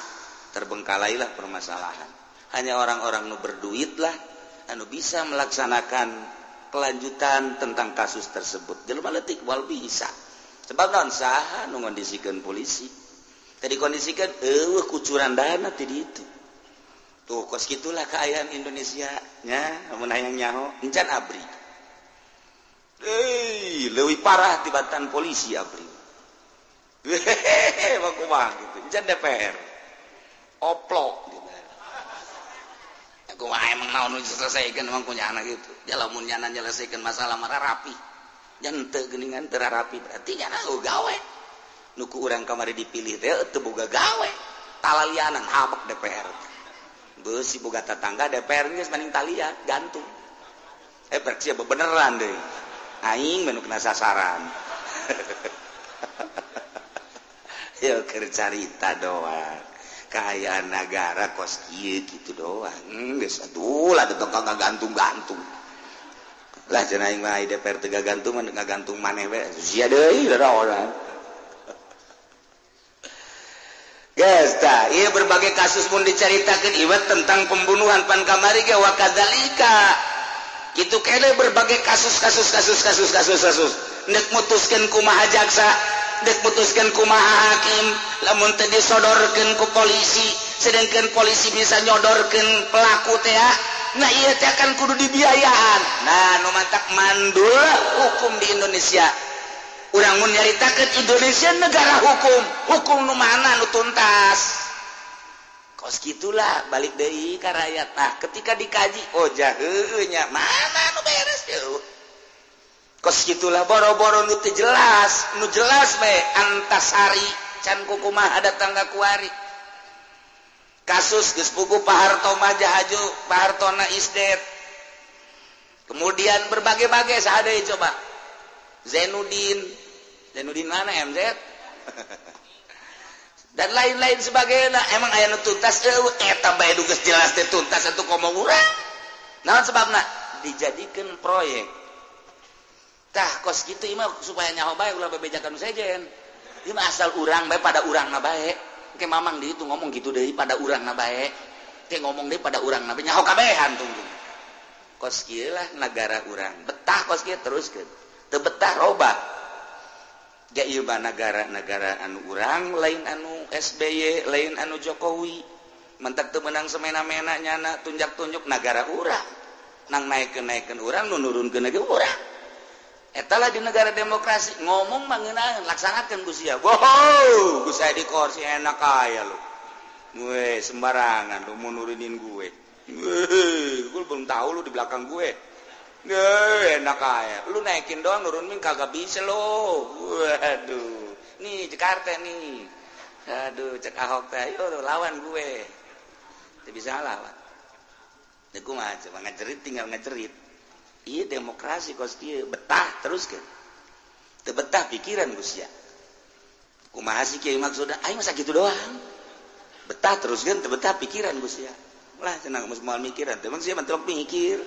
terbengkalailah permasalahan. Hanya orang-orang nu berduit lah anu bisa melaksanakan kelanjutan tentang kasus tersebut. Jelema leutik wal bisa. Sebab naon saha nu ngondisikeun polisi. Tadi kondisikeun eueuh kucuran dana ti ditu. Tuh kos kitulah keayaan Indonesia nya mun hayang nyaho encan ABRI. Leuwih parah tibatan polisi ABRI. Hehehe, kumaha gitu. Encan DPR. Oplok gitu. Kumaha emang naon nu diselesaikeun emang kunyana gitu. Ya lamun nyana nyelesaikeun masalah mah rapi. Jan teu geuningan teu rapi berarti nyana gawe. Nu ku urang kamari dipilih teh teu boga gawe. Talalianan habek DPR. Beusi boga tatangga DPR geus maning talian gantung. Berarti beneran deui. Aing menu kena sasaran. Ya keur carita doang. Kaayaan nagara kos kieu kitu doang. Geus atuh lah teu gantung-gantung. Lah cenah aing mah DPR teu gagantung mah ngagantung maneh we. Sia deui da orang. Geus tah, ieu berbagai kasus mun dicaritakeun ieu tentang pembunuhan pan kamari ge wa kadzalika. Kitu kene berbagai kasus kasus kasus kasus kasus kasus. Nek mutuskeun kumaha jaksa, nek mutuskeun kumaha hakim, lamun teu disodorkeun ku polisi, sedangkan polisi bisa nyodorkeun pelaku teh, nah ieu teh kan kudu dibiayaan. Nah, nu mantak mandul hukum di Indonesia. Urang mun nyaritakeun Indonesia negara hukum, hukum nu mana nu tuntas. Kos gitulah balik deui ka rakyat. Nah, ketika dikaji, oh jaheueuh nya mana nu beres jauh. Kos gitulah boro-boro nu teu jelas, nu jelas bae Antasari can kukumaha datang ka kuari. Kasus geus puguh Pak Harto mah jahaju, Pak Hartona is dead. Kemudian berbagai-bagai saha deui coba. Zainuddin, Zainuddin mana MZ? Dan lain-lain sebagainya. Emang aya nu tuntas eueuh eta bae geus jelas teh tuntas atuh komo urang. Naon sebabna? Dijadikeun proyek. Tah kos kitu ieu mah supaya nyaho bae ulah bebejakan nu sejen. Ieu mah asal urang bae pada urangna bae. Engke mamang di itu ngomong gitu deui pada urangna bae. Teh ngomong deui pada urang nabi nyaho kabehan tungtung. Kos kieu lah nagara urang. Betah kos kieu teruskeun. Teu betah robah. Ja ieu mah nagara-nagara anu urang lain anu SBY, lain anu Jokowi. Mentak teu meunang semena-mena nyana tunjak-tunjuk nagara urang. Nang naikeun-naikeun urang nu nurunkeun ge urang. Eta lah di negara demokrasi ngomong mah ngeunaheun laksanakeun ku sia. Wow, ku saya di kursi enak aya lu. Gue sembarangan lu mau nurunin gue. Gue belum tahu lu di belakang gue. Enak aja. Lu naikin doang nurunin kagak bisa lo. Waduh. Nih Jakarta nih. Aduh, cek Ahok teh, ayo lawan gue. Teu bisa lawan. Teu kumaha coba ngecerit tinggal ngecerit. Iya demokrasi kos kieu betah terus kan. Teu betah pikiran ku sia. Kumaha sih kieu maksudna? Aing masa gitu doang. Betah terus kan, betah pikiran gue sia. Lah cenah geus moal mikiran, teh emang sia mentelok mikir.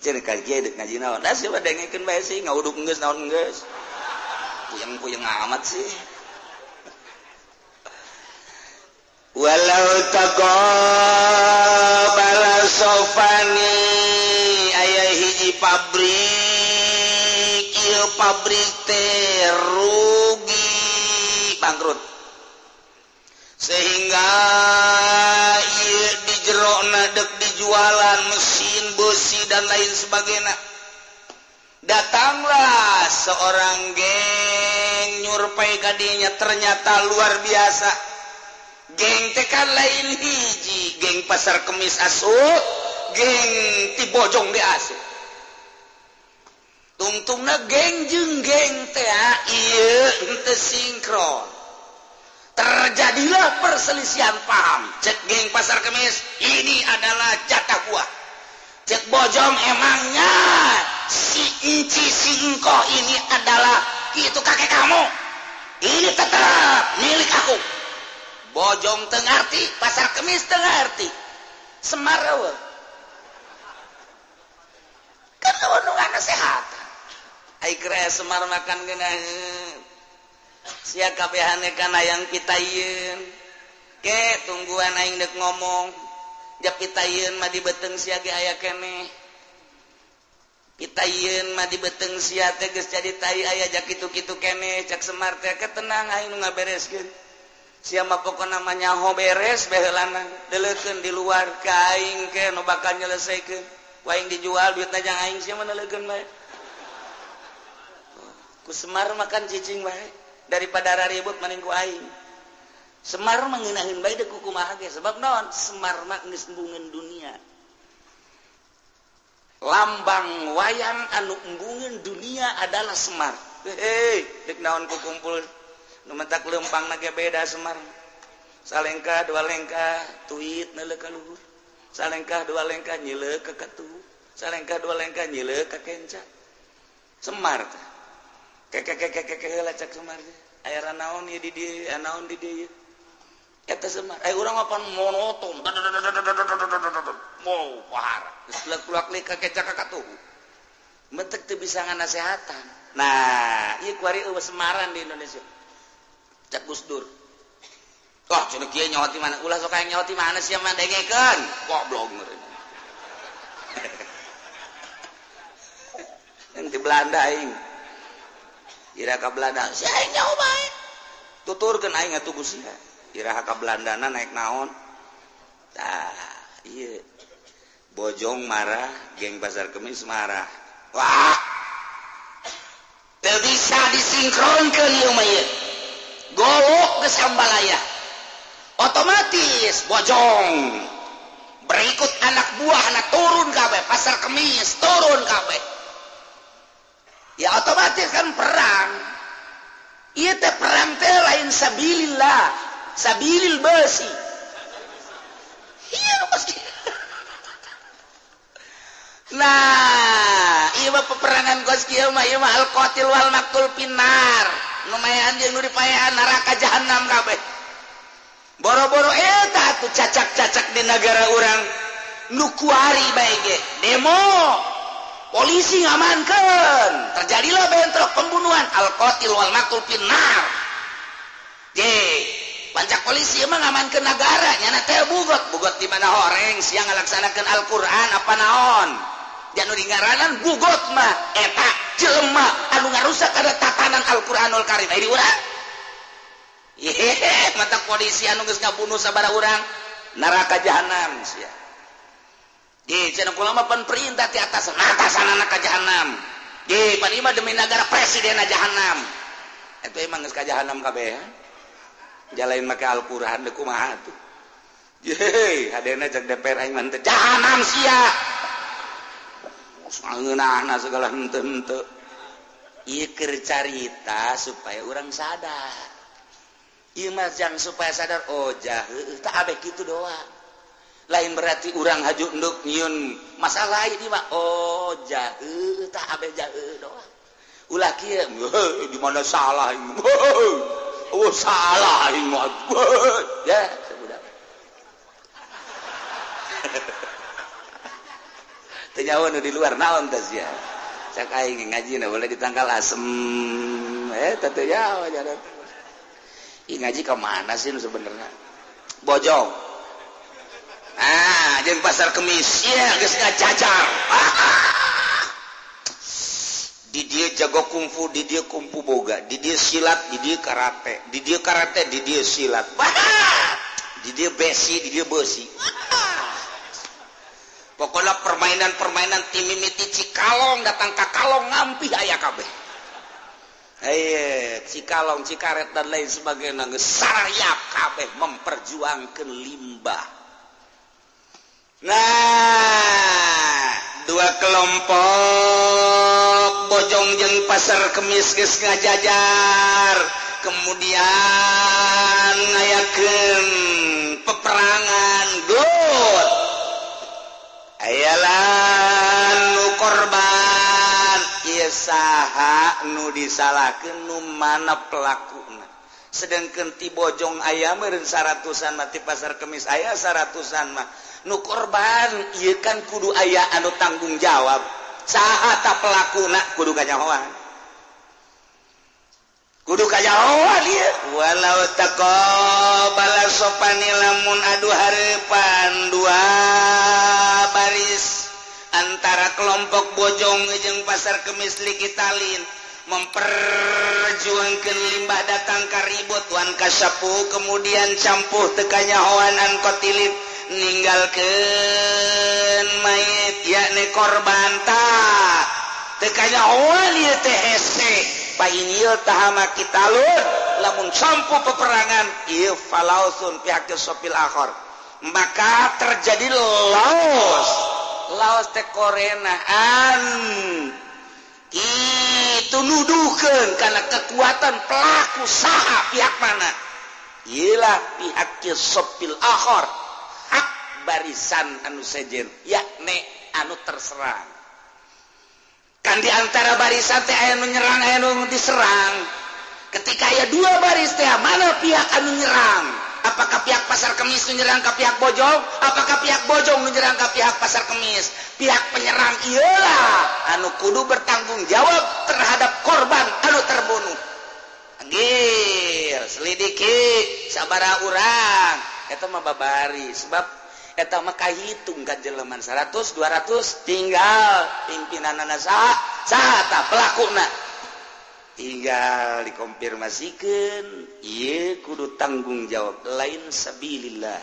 Cenah ka kieu deuk ngaji naon? Da sia mah dengekeun bae sih, ngauduk geus naon geus. Puyeng-puyeng amat sih. Walau taqabala sofani aya hiji pabrik, ieu pabrik teh rugi bangkrut sehingga ieu di jerona dek dijualan mesin besi dan lain sebagainya. Datanglah seorang geng nyurpai kadinya, ternyata luar biasa. Geng teh kan lain hiji, geng Pasar Kemis asup, geng ti Bojong ge asup. Tungtungna geng jeung geng teh ieu henteu sinkron. Terjadilah perselisihan paham. Cek geng Pasar Kemis, ini adalah jatah gua. Cek Bojong, emangnya si Enci si Engkoh ini adalah itu kakek kamu. Ini tetap milik aku. Bojong teu ngarti, Pasar Kemis teu ngarti. Semar eueuh. Kan eueuh nu ngasehatan. Ai keur aya Semar makan geunaheun. Sia kabehane kana yang pitayeun. Ke tungguan aing deuk ngomong. Ja pitayeun mah di beuteung sia ge aya keneh. Pitayeun mah di beuteung sia teh geus jadi tai aya ja kitu-kitu keneh. Cak Semar teh ke tenang aing nu ngabereskeun. Sia mah pokona mah nyaho beres baheulana. Deuleukeun di luar ka aing ke nu bakal nyelesaikeun. Ku aing dijual duitna jang aing sia mah neuleukeun bae. Ku Semar makan cicing bae daripada ribut mending ku aing. Semar mah ngeunaheun bae deuk kumaha ge sebab naon? Semar mah geus embungeun dunia. Lambang wayang anu embungeun dunia adalah Semar. Hei, deuk naon ku kumpul nu mentak leumpangna ge beda Semar. Salengkah dua lengkah tuit neuleuh ka luhur. Salengkah dua lengkah nyileuk ka katuhu. Salengkah dua lengkah nyileuk ka kenca. Semar teh. Kekekekekeke heula cak Semar teh. Aya naon ieu di dieu, naon di dieu. Eta Semar. Aya urang mah pan monoton. Mau pahara. Geus leuk-leuk ka kenca ka katuhu. Mentek teu bisa nganasehatan. Nah, ieu kuari eueuh Semaran di Indonesia. Cak Gus Dur. Wah, cenah kieu nyaho ti mana? Ulah sok aya nyaho ti mana sia mah dengekeun. Goblok meureun. Yang di Belanda aing. Ira ka Belanda, sia aing nyaho bae. Tuturkeun aing atuh ku sia. Ira ka Belandana naik naon? Tah, ieu. Bojong marah, geng Pasar Kemis marah. Wah. Teu bisa disinkronkeun ieu mah ieu. Golok ke sambalaya. Otomatis Bojong berikut anak buah anak turun kabeh, Pasar Kemis turun kabeh. Ya otomatis kan perang. Ieu teh perang teh lain sabilillah, sabilil besi. Iya pasti. Nah, ieu mah peperangan kos kieu mah ieu mah al-qatil wal maqtul finnar. Nu mayan jeung nu dipaehan neraka jahanam kabeh. Boro-boro eta atuh cacak-cacak di negara urang nu kuari bae ge. Demo, polisi ngamankeun, terjadilah bentrok pembunuhan al-qatil wal maqtul finnar. Je, Pancak polisi emang ngamankeun nagara nyana teh bugot. Bugot di mana horeng sia ngalaksanakeun Al-Qur'an apa naon. Janu dingaranan bugot mah eta jelema anu ngarusak kana tatanan Al-Qur'anul Karim. Ai di urang. Yehe, mata polisi anu geus ngabunuh sabaraha urang neraka jahanam sia. Ye, cenah kula mah pan perintah ti atas, atasanana ka jahanam. Ye, pan ieu mah demi nagara presiden jahanam. Eta emang geus ka jahanam kabeh. Jalain make Al-Qur'an deui kumaha atuh. Ye, hadena cek DPR aing mah teu jahanam sia. Ngeunahna segala henteu-henteu. Ieu keur carita supaya urang sadar. Ieu mah jang supaya sadar, oh jah heueuh tah abeh kitu doa. Lain berarti urang haju enduk nyieun masalah ini mah, oh jah heueuh tah abeh jah heueuh doa. Ulah kieu, di mana salah aing. Oh salah aing mah. Ya, budak. Teu nyaho nu di luar naon teh sia. Cak aing ngaji na boleh ditangkal asem. Teh teu nyaho jalan. Ih ngaji ka mana sih nu sebenarnya? Bojong. Ah, jeung pasar Kemis ya geus ngajajar. Di dieu jago kungfu, di dieu kungfu boga, di dieu silat, di dieu karate, di dieu karate, di dieu silat. Di dieu besi, di dieu besi. Pokoknya permainan-permainan timimiti Cikalong datang ka Kalong ngampih aya kabeh. Cikalong, Cikaret dan lain sebagainya geus sarayap kabeh memperjuangkeun limbah. Nah, dua kelompok Bojong jeung Pasar Kemis geus ngajajar, kemudian ngayakeun peperangan gelut. Ayalah nu korban ieu saha nu disalahkeun nu mana pelakuna. Sedangkan ti Bojong aya meureun 100-an mah, ti Pasar Kemis aya 100-an mah. Nu korban ieu kan kudu aya anu tanggung jawab. Saha ta pelakuna kudu kanyahoan. Kudu kanyahoan ieu. Walau taqabala sopani lamun adu hareupan dua baris antara kelompok Bojong jeung Pasar Kemis likitalin memperjuangkeun limbah datang ka ribut wan kasapu kemudian campuh teu kanyahoan an kotilin ninggalkeun mayit yakni korban ta teu kanyahoan ieu teh hese painil tahama kitalun lamun campuh peperangan ieu falausun pihak sopil akhor maka terjadi laos laos teh korenaan itu nuduhkeun karena kekuatan pelaku saha pihak mana ialah pihak sopil akhor hak barisan anu sejen yakni anu terserang kan di antara barisan teh aya nu nyerang aya nu diserang. Ketika aya dua baris teh mana pihak anu nyerang? Apakah pihak Pasar Kemis nu nyerang ka pihak Bojong? Apakah pihak Bojong nu nyerang ka pihak Pasar Kemis? Pihak penyerang iyalah anu kudu bertanggung jawab terhadap korban anu terbunuh. Anggir selidiki sabaraha urang eta mah babari sebab eta mah kahitung ka jeleman 100 200 tinggal pimpinanana saha saha tah pelakuna tinggal dikonfirmasikeun ieu kudu tanggung jawab lain sabilillah.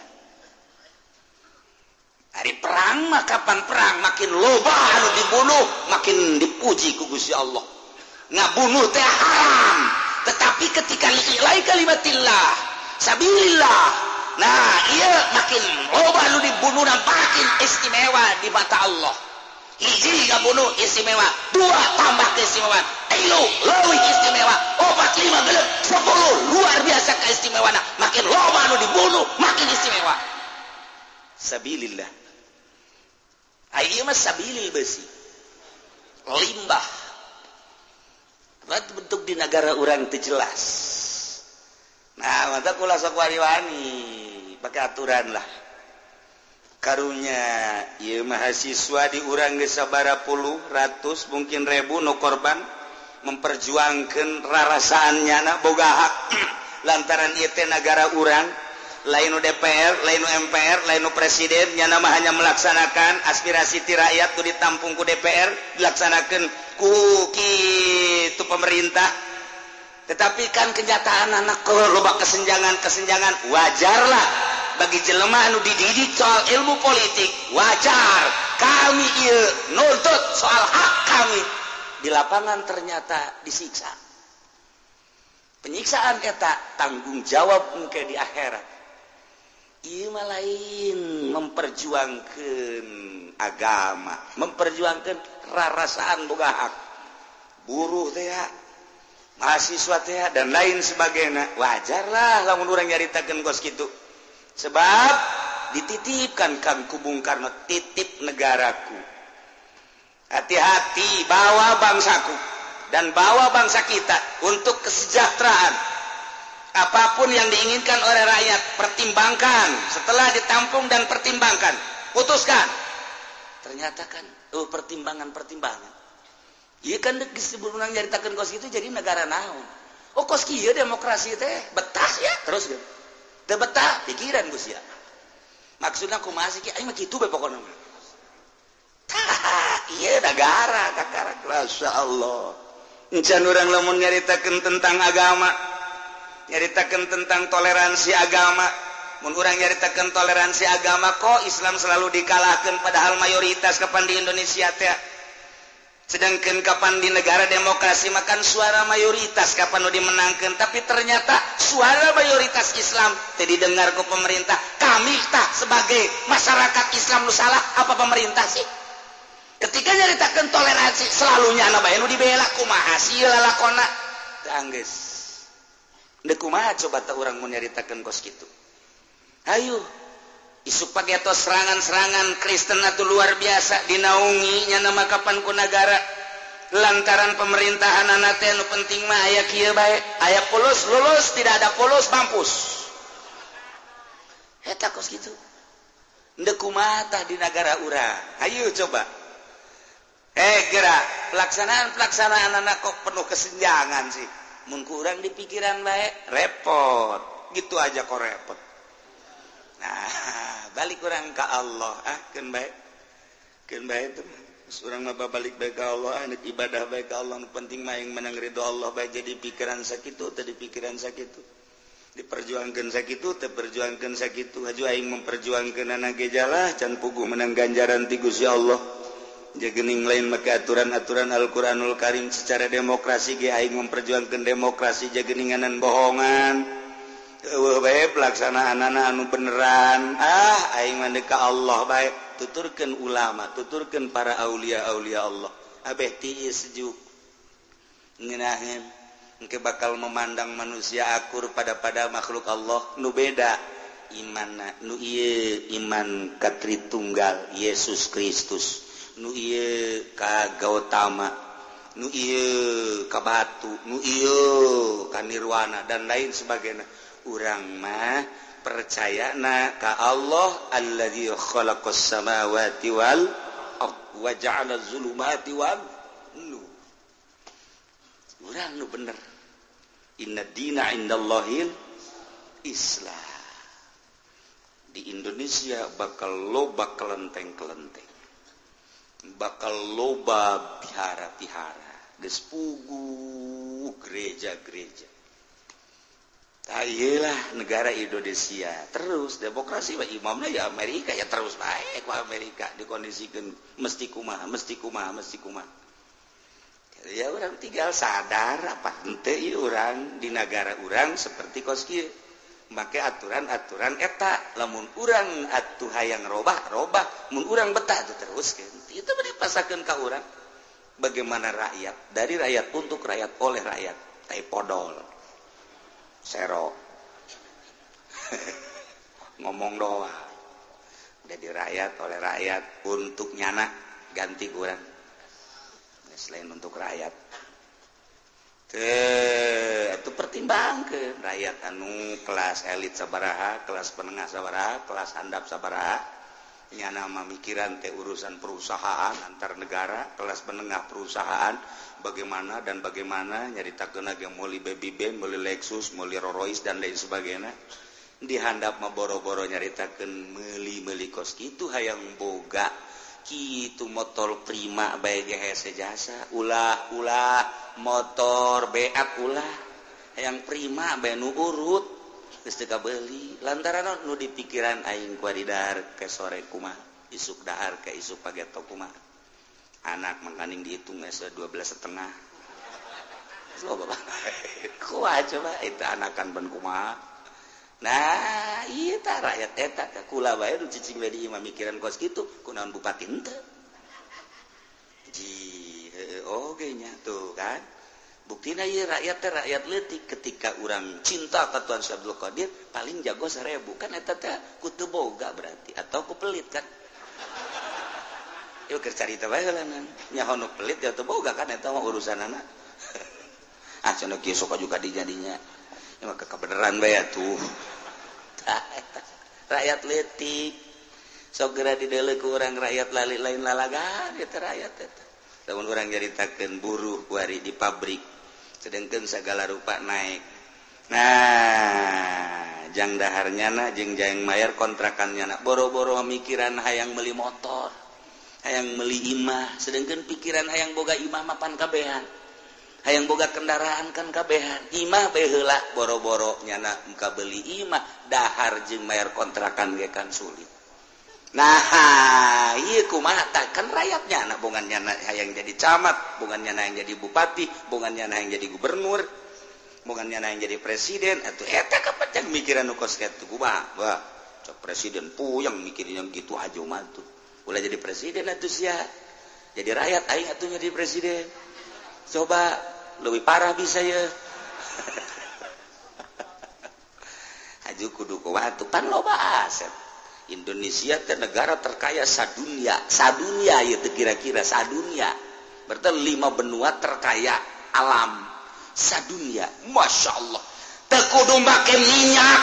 Hari perang mah kapan perang makin loba anu dibunuh makin dipuji ku Gusti Allah. Ngabunuh teh haram tetapi ketika li'ilai kalimatillah sabilillah nah iya makin loba anu dibunuh dan makin istimewa di mata Allah. Hiji ngabunuh istimewa, dua tambah keistimewaan, tilu leuwih istimewa, 4, 5, 6, 10 luar biasa keistimewaan. Makin loba anu dibunuh makin istimewa. Sabilillah. Ai ieu mah sabilil besi. Limbah. Bat bentuk di negara urang teu jelas. Nah, mata kula sok wani-wani pakai aturan lah. Karunya ieu mahasiswa di urang geus sabaraha puluh ratus mungkin ribu nu korban memperjuangkeun rarasaan nyana boga hak. Lantaran ieu teh nagara urang, lain nu DPR, lain nu MPR, lain nu presiden, nyana mah hanya melaksanakan aspirasi ti rakyat nu ditampung ku DPR, dilaksanakan ku kitu pemerintah. Tetapi kan kenyataan anak loba kesenjangan-kesenjangan, wajarlah bagi jelema anu dididik soal ilmu politik, wajar kami ieu nuntut soal hak kami. Di lapangan ternyata disiksa. Penyiksaan eta tanggung jawab engke di akhirat. Ieu mah lain memperjuangkan agama, memperjuangkan rarasaan boga hak. Buruh teh, mahasiswa teh, dan lain sebagainya. Wajarlah lamun urang nyaritakeun kos kitu. Sebab dititipkan kan ku Bung Karno, titip negaraku. Hati-hati bawa bangsaku dan bawa bangsa kita untuk kesejahteraan. Apapun yang diinginkan oleh rakyat, pertimbangkan. Setelah ditampung dan pertimbangkan, putuskan. Ternyata kan, oh, pertimbangan-pertimbangan. Iya kan sebelum nyaritakeun kos itu jadi negara naon. Oh kos kieu demokrasi teh betah ya terus gitu. Teu betah pikiran Gus ya. Maksudna kumaha sih aing mah kitu bae pokona mah. Tah, ieu negara kakara masyaallah. Encan urang lamun nyaritakeun tentang agama, nyaritakeun tentang toleransi agama. Mun urang nyaritakeun toleransi agama kok Islam selalu dikalahkan padahal mayoritas kapan di Indonesia teh. Sedangkan kapan di negara demokrasi makan suara mayoritas kapan nu dimenangkan, tapi ternyata suara mayoritas Islam teu didengar ku pemerintah. Kami tak sebagai masyarakat Islam nu salah apa pemerintah sih? Ketika nyaritakeun toleransi selalunya anu bae nu dibela kumaha sih lalakona? Teu anggeus. Deuk kumaha coba teh urang mun nyaritakeun kos kitu. Hayu isuk pageto serangan-serangan Kristen atuh luar biasa dinaungi nya nama kapan ku nagara lantaran pemerintahan anak teh nu penting mah aya kieu bae, aya polos lulus, tidak ada polos mampus. Eta kos kitu. Deuk kumaha tah di nagara urang? Hayu coba. Gerak pelaksanaan-pelaksanaan anak kok penuh kesenjangan sih. Mun kurang di pikiran bae repot. Gitu aja kok repot. Nah, balik urang ka Allah, ah keun bae. Keun bae teh. Urang mah balik bae ka Allah, ah ibadah bae ka Allah, nu penting mah yang menang ridho Allah bae jadi pikiran sakitu teh pikiran sakitu. Diperjuangkeun sakitu teh perjuangkeun sakitu. Haju aing memperjuangkeun ge jalah can puguh menang ganjaran ti Gusti Allah. Jagening lain make aturan-aturan Al-Qur'anul Karim secara demokrasi ge aing memperjuangkeun demokrasi jageninganan bohongan. Eueuh bae pelaksanaanana anu beneran. Ah aing mah ka Allah bae. Tuturkeun ulama, tuturkeun para aulia-aulia Allah. Abeh tiis sejuk. Ngeunaheun engke bakal memandang manusia akur pada makhluk Allah nu beda imanna, nu ieu iman ka Tritunggal Yesus Kristus, nu ieu ka Gautama, nu ieu ka batu, nu ieu ka nirwana dan lain sebagainya. Urang mah percayana ka Allah alladzi khalaqas samawati wal ard wa ja'ala zulumati wan nur. Urang nu bener. Inna dina indallahil Islam. Di Indonesia bakal loba kelenteng-kelenteng, bakal loba pihara-pihara, geus puguh gereja-gereja. Ayelah negara Indonesia terus demokrasi mah imamna ya Amerika ya terus bae ku Amerika dikondisikeun mesti kumaha mesti kumaha mesti kumaha. Ya urang tinggal sadar apa henteu ieu urang di nagara urang seperti kos kieu. Make aturan-aturan eta lamun urang atuh hayang robah robah, mun urang betah tuh teruskeun. Itu mah dipasakeun ka urang. Bagaimana rakyat, dari rakyat untuk rakyat oleh rakyat. Tai podol. Sero ngomong doang jadi rakyat oleh rakyat untuk nyana ganti kurang selain untuk rakyat itu pertimbangkan rakyat anu kelas elit sabaraha, kelas penengah sabaraha, kelas handap sabaraha, Nyana mah mikiran teh urusan perusahaan antar negara, kelas menengah perusahaan bagaimana dan bagaimana nyaritakeun ge meuli baby band, meuli Lexus, meuli Rolls Royce dan lain sebagainya. Dihandap mah boro-boro nyaritakeun meuli-meuli kos kitu hayang boga kitu motor prima bae ge hese jasa, ulah-ulah motor beak ulah hayang prima bae nu urut. Geus teu kabeuli lantaran nu dipikiran aing kuari dahar ke sore kumaha, isuk dahar ke isuk pageto kumaha. Anak mangkaning dihitung geus 12,5. Loba bae. Kumaha coba eta anakan ben kumaha. Nah, ieu tah rakyat eta ka kula bae nu cicing we di imah mikiran kos kitu, kunaon bupati henteu. Ji heueuh oge nya tuh kan. Buktina ieu rakyat teh rakyat leutik ketika urang cinta ka Tuan Syekh Abdul Qadir paling jago 1000 kan eta teh ku teu boga berarti atau ku pelit kan. Ieu keur carita bae heulanan. Nyaho nu pelit ya teu boga kan eta mah urusanana. Ah cenah kieu sok juga dijadinya. Ieu mah kebenaran bae atuh. Tah eta rakyat leutik. Sok geura dideuleu ku urang rakyat lali lain lalagan eta rakyat eta. Lamun urang nyaritakeun buruh kuari di pabrik sedangkan segala rupa naik. Nah, jang daharnya na jeung jang mayar kontrakannya na boro-boro mikiran hayang meuli motor, hayang meuli imah, sedangkan pikiran hayang boga imah mapan kabehan. Hayang boga kendaraan kan kabehan. Imah bae heula boro-boro nyana muka beli imah, dahar jeung mayar kontrakan ge kan sulit. Nah, ieu kumaha tah kan rakyatnya anak bongan nyana hayang jadi camat, bongan nyana yang jadi bupati, bongan nyana yang jadi gubernur, bongan nyana yang jadi presiden atuh eta kapacang mikiran nu kos kitu kumaha? Wah, cok presiden puyeng mikirin yang gitu aja mah tuh. Ulah jadi presiden atuh sia. Jadi rakyat aing atuh jadi presiden. Coba leuwih parah bisa ye. Aju kudu kumaha tuh pan loba aset. Indonesia teh negara terkaya sadunia, sadunia ieu teh kira-kira sadunia. Berarti 5 benua terkaya alam sadunia. Masya Allah. Teu kudu make minyak,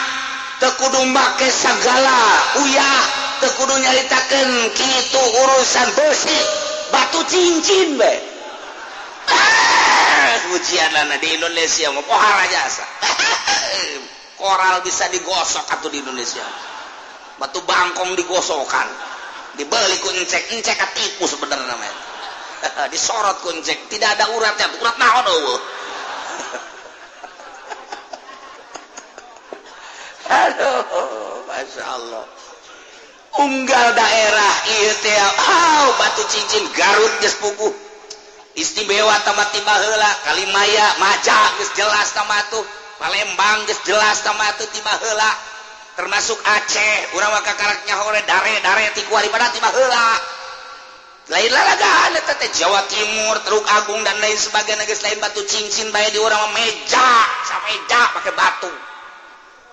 teu kudu make sagala uyah, teu kudu nyaritakeun kitu urusan besi, batu cincin bae. Ujianana di Indonesia mah pohara jasa. Koral bisa digosok atuh di Indonesia. Batu bangkong digosokan, dibeli ku encek, encek ketipu sebenarnya namanya. Disorot ku encek, tidak ada uratnya, urat naon eueuh. Aduh, masya Allah. Unggal daerah ieu teh, oh, batu cincin Garut geus puguh. Istimewa tamat tiba heula, Kalimaya, Maja geus jelas tamat tuh, Palembang geus jelas tamat tuh tiba heula. Termasuk Aceh, urang mah kakarak nyaho dare-dare ti kuari pada tiba heula. Lain lalagaan eta teh Jawa Timur, Teluk Agung dan lain sebagainya geus lain batu cincin bae di urang mah meja, sameja pake batu.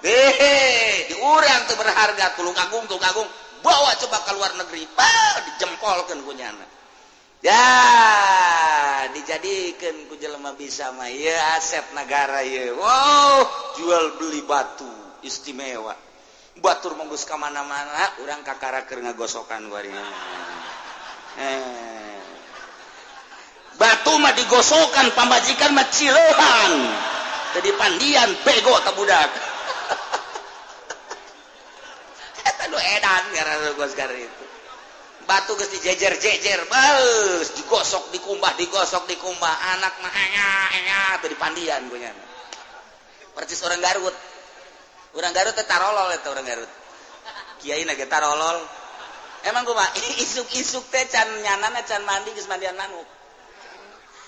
Hehe, di urang teu berharga Tulung Agung, Tulung Agung bawa coba ke luar negeri, bah dijempolkeun ku nyana. Ya, dijadikeun ku jelema bisa mah ieu aset negara ieu. Wow, jual beli batu istimewa. Batur menggus ka mana-mana, urang kakara keur ngagosokan kuari. Batu mah digosokan, pamajikan mah cileuhan. Tadi pandian bego ta budak. Eta nu edan ngaranna gos itu. Batu geus dijejer-jejer, beus digosok dikumbah, digosok dikumbah, anak mah enga-enga teu dipandian ku nya. Percis orang Garut. Orang Garut teh tarolol eta orang Garut. Kiai na ge tarolol. Emang kumaha isuk-isuk teh can nyanana can mandi geus mandian manuk.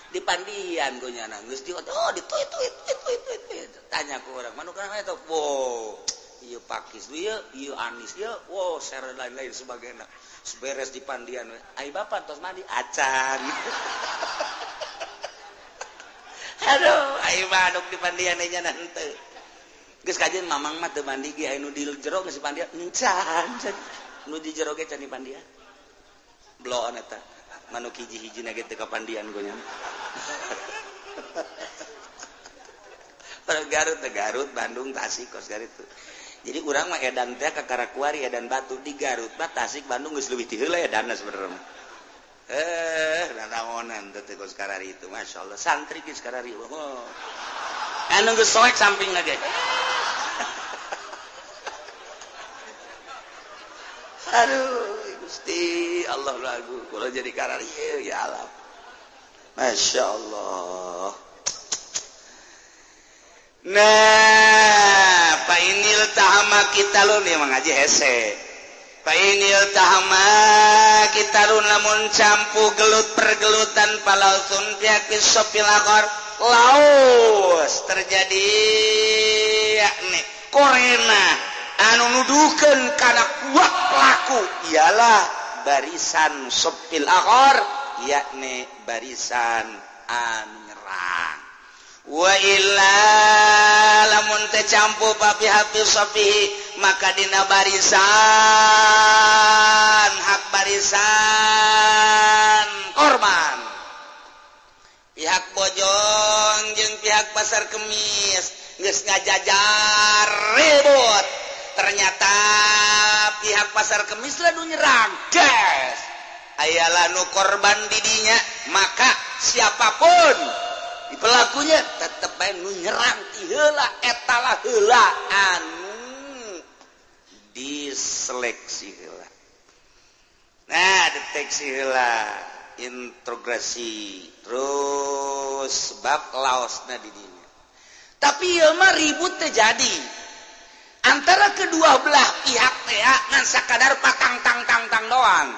Dipandian ku nyana geus di oh dituit tuit tuit tuit tuit. Tanya ku urang, manuk kana eta? Wow, ieu pakis ieu, ieu anis ieu, wow, ser lain-lain sebagainya. Beres dipandian we. Ai bapak tos mandi acan. Aduh, ai manuk dipandian nya henteu. Geus kajeun mamang mah teu mandi ge aya nu di jero geus dipandian encan. Nu di jero ge can dipandian. Bloon eta. Manuk hiji-hijina ge teu kapandian ku nya. Pada Garut, Garut, Bandung, Tasik kos Garut. Jadi urang mah edan teh ka Karakuari edan batu di Garut mah Tasik Bandung geus leuwih ti heula edanna sebenarnya. Nanaonan teh kos karari itu masyaallah santri geus karari. Oh. Anu geus soek sampingna ge. Aduh, Gusti Allah lagu kula jadi karari ya Allah. Masya Allah. Nah, fa inil tahama kita lu nih mengaji hese. Fa inil tahama kita lu lamun campu gelut pergelutan palausun pihak sopil akor laos terjadi yakni korena anu nuduhkeun kana kuat pelaku ialah barisan sopil akor yakni barisan anu nyerang. Wa illa lamun teh campu papi hafi sofihi maka dina barisan hak barisan korban pihak Bojong jeung pihak Pasar Kemis geus ngajajar ribut ternyata pihak Pasar Kemis lah nu nyerang gas ayalah nu korban didinya maka siapapun pelakunya tetep bae nu nyerang ti heula eta lah heula anu diseleksi heula. Nah, deteksi heula, intrograsi, terus bab laosna di dinya. Tapi ieu mah ribut terjadi antara kedua belah pihak teh ngan sakadar patang tang tang tang doang.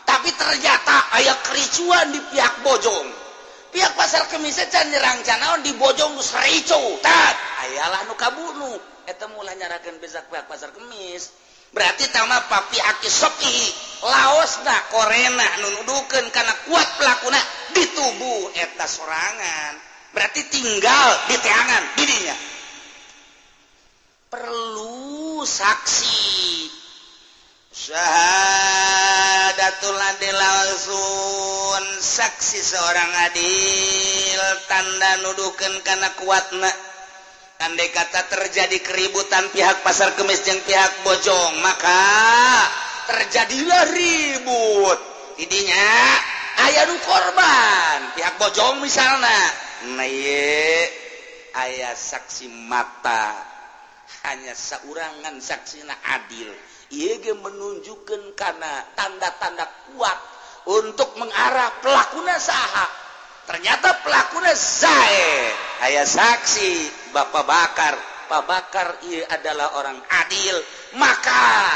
Tapi ternyata aya kericuan di pihak Bojong. Pihak Pasar Kemis can nyerang canaon di Bojong geus ricu. Tat, ayalah nu kabunuh. Eta mulah nyarakeun besak pihak Pasar Kemis. Berarti tama papi aki sopi laosna korena nu nuduhkeun kana kuat pelakuna di tubuh eta sorangan. Berarti tinggal di teangan didinya. Perlu saksi. Syahadatul adil langsung saksi seorang adil tanda nuduhkeun kana kuatna. Andai kata terjadi keributan pihak Pasar Kemis jeung pihak Bojong maka terjadilah ribut. Idinya aya nu korban pihak Bojong misalna. Nah ieu aya saksi mata hanya saurangan saksina adil. Ieu ge menunjukkan karena tanda-tanda kuat untuk mengarah pelakuna saha. Ternyata pelakuna Zaid. Aya saksi Bapak Bakar. Pak Bakar ieu adalah orang adil, maka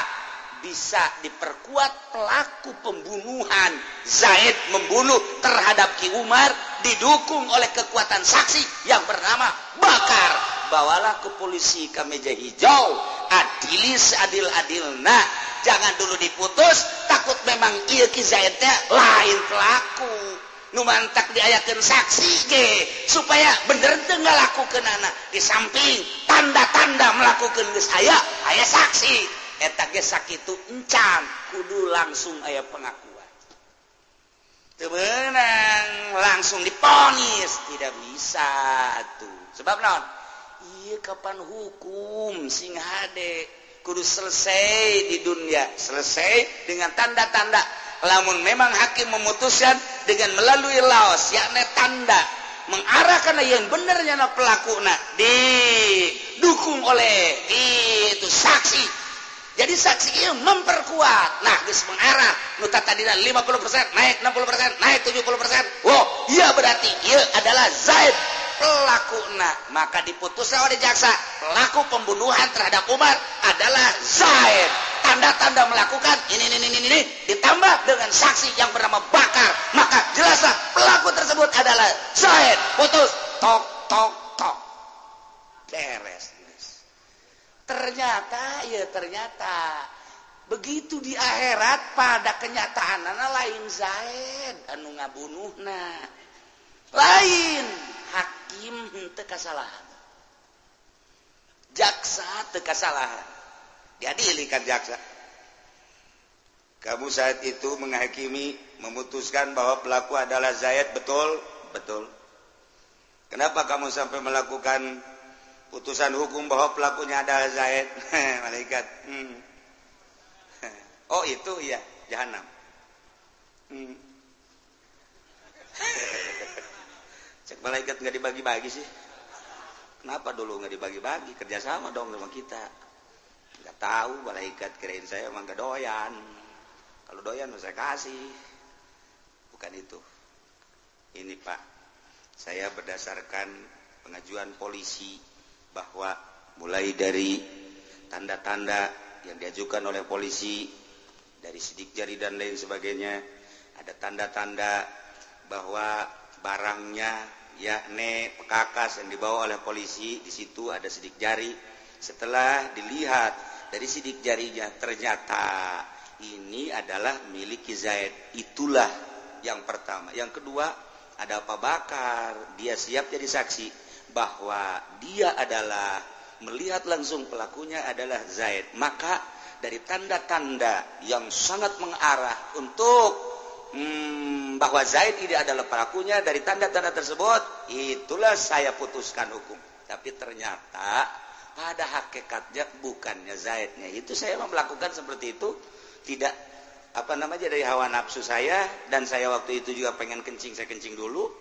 bisa diperkuat pelaku pembunuhan Zaid membunuh terhadap Ki Umar didukung oleh kekuatan saksi yang bernama Bakar. Bawalah ke polisi ke meja hijau, adili seadil-adilna, jangan dulu diputus, takut memang ieu Ki Zaidnya lain pelaku. Nu mantak diayakeun saksi ge supaya bener teu ngalakukeunana. Di samping tanda-tanda melakukeun geus aya, aya saksi. Eta ge sakitu encan kudu langsung aya pengakuan. Teu meunang langsung diponis, tidak bisa tuh. Sebab naon? Iya kapan hukum sing hade kudu selesai di dunia, selesai dengan tanda-tanda. Lamun memang hakim memutuskan dengan melalui laos, yakni tanda mengarahkan yang benernya na pelakuna didukung oleh itu saksi. Jadi saksi itu memperkuat. Nah, geus mengarah nu tadina 50% naik 60% naik 70%. Wow, iya berarti ieu adalah Zaid pelakuna. Maka diputuslah oleh jaksa pelaku pembunuhan terhadap Umar adalah Zaid. Tanda-tanda melakukan ini ditambah dengan saksi yang bernama Bakar, maka jelaslah pelaku tersebut adalah Zaid. Putus, tok tok tok, beres. Ternyata ya ternyata begitu di akhirat pada kenyataan lain Zaid anu ngabunuhna, lain hakim teu kasalahan, jaksa teu kasalahan. Diadili kan jaksa. Kamu saat itu menghakimi, memutuskan bahwa pelaku adalah Zaid, betul? Betul. Kenapa kamu sampai melakukan Putusan hukum bahwa pelakunya adalah Zaid. Malaikat. Oh itu iya, jahanam. Cek malaikat nggak dibagi-bagi sih. Kenapa dulu nggak dibagi-bagi? Kerjasama dong sama kita. Nggak tahu malaikat kirain saya emang nggak doyan. Kalau doyan saya kasih. Bukan itu. Ini Pak, saya berdasarkan pengajuan polisi bahwa mulai dari tanda-tanda yang diajukan oleh polisi dari sidik jari dan lain sebagainya, ada tanda-tanda bahwa barangnya yakni pekakas yang dibawa oleh polisi, di situ ada sidik jari. Setelah dilihat dari sidik jarinya ternyata ini adalah milik Zaid. Itulah yang pertama. Yang kedua, ada Pak Bakar, dia siap jadi saksi bahwa dia adalah melihat langsung pelakunya adalah Zaid. Maka dari tanda-tanda yang sangat mengarah untuk bahwa Zaid ini adalah pelakunya, dari tanda-tanda tersebut itulah saya putuskan hukum. Tapi ternyata pada hakikatnya bukannya Zaidnya. Itu saya melakukan seperti itu tidak apa namanya dari hawa nafsu saya, dan saya waktu itu juga pengen kencing, saya kencing dulu.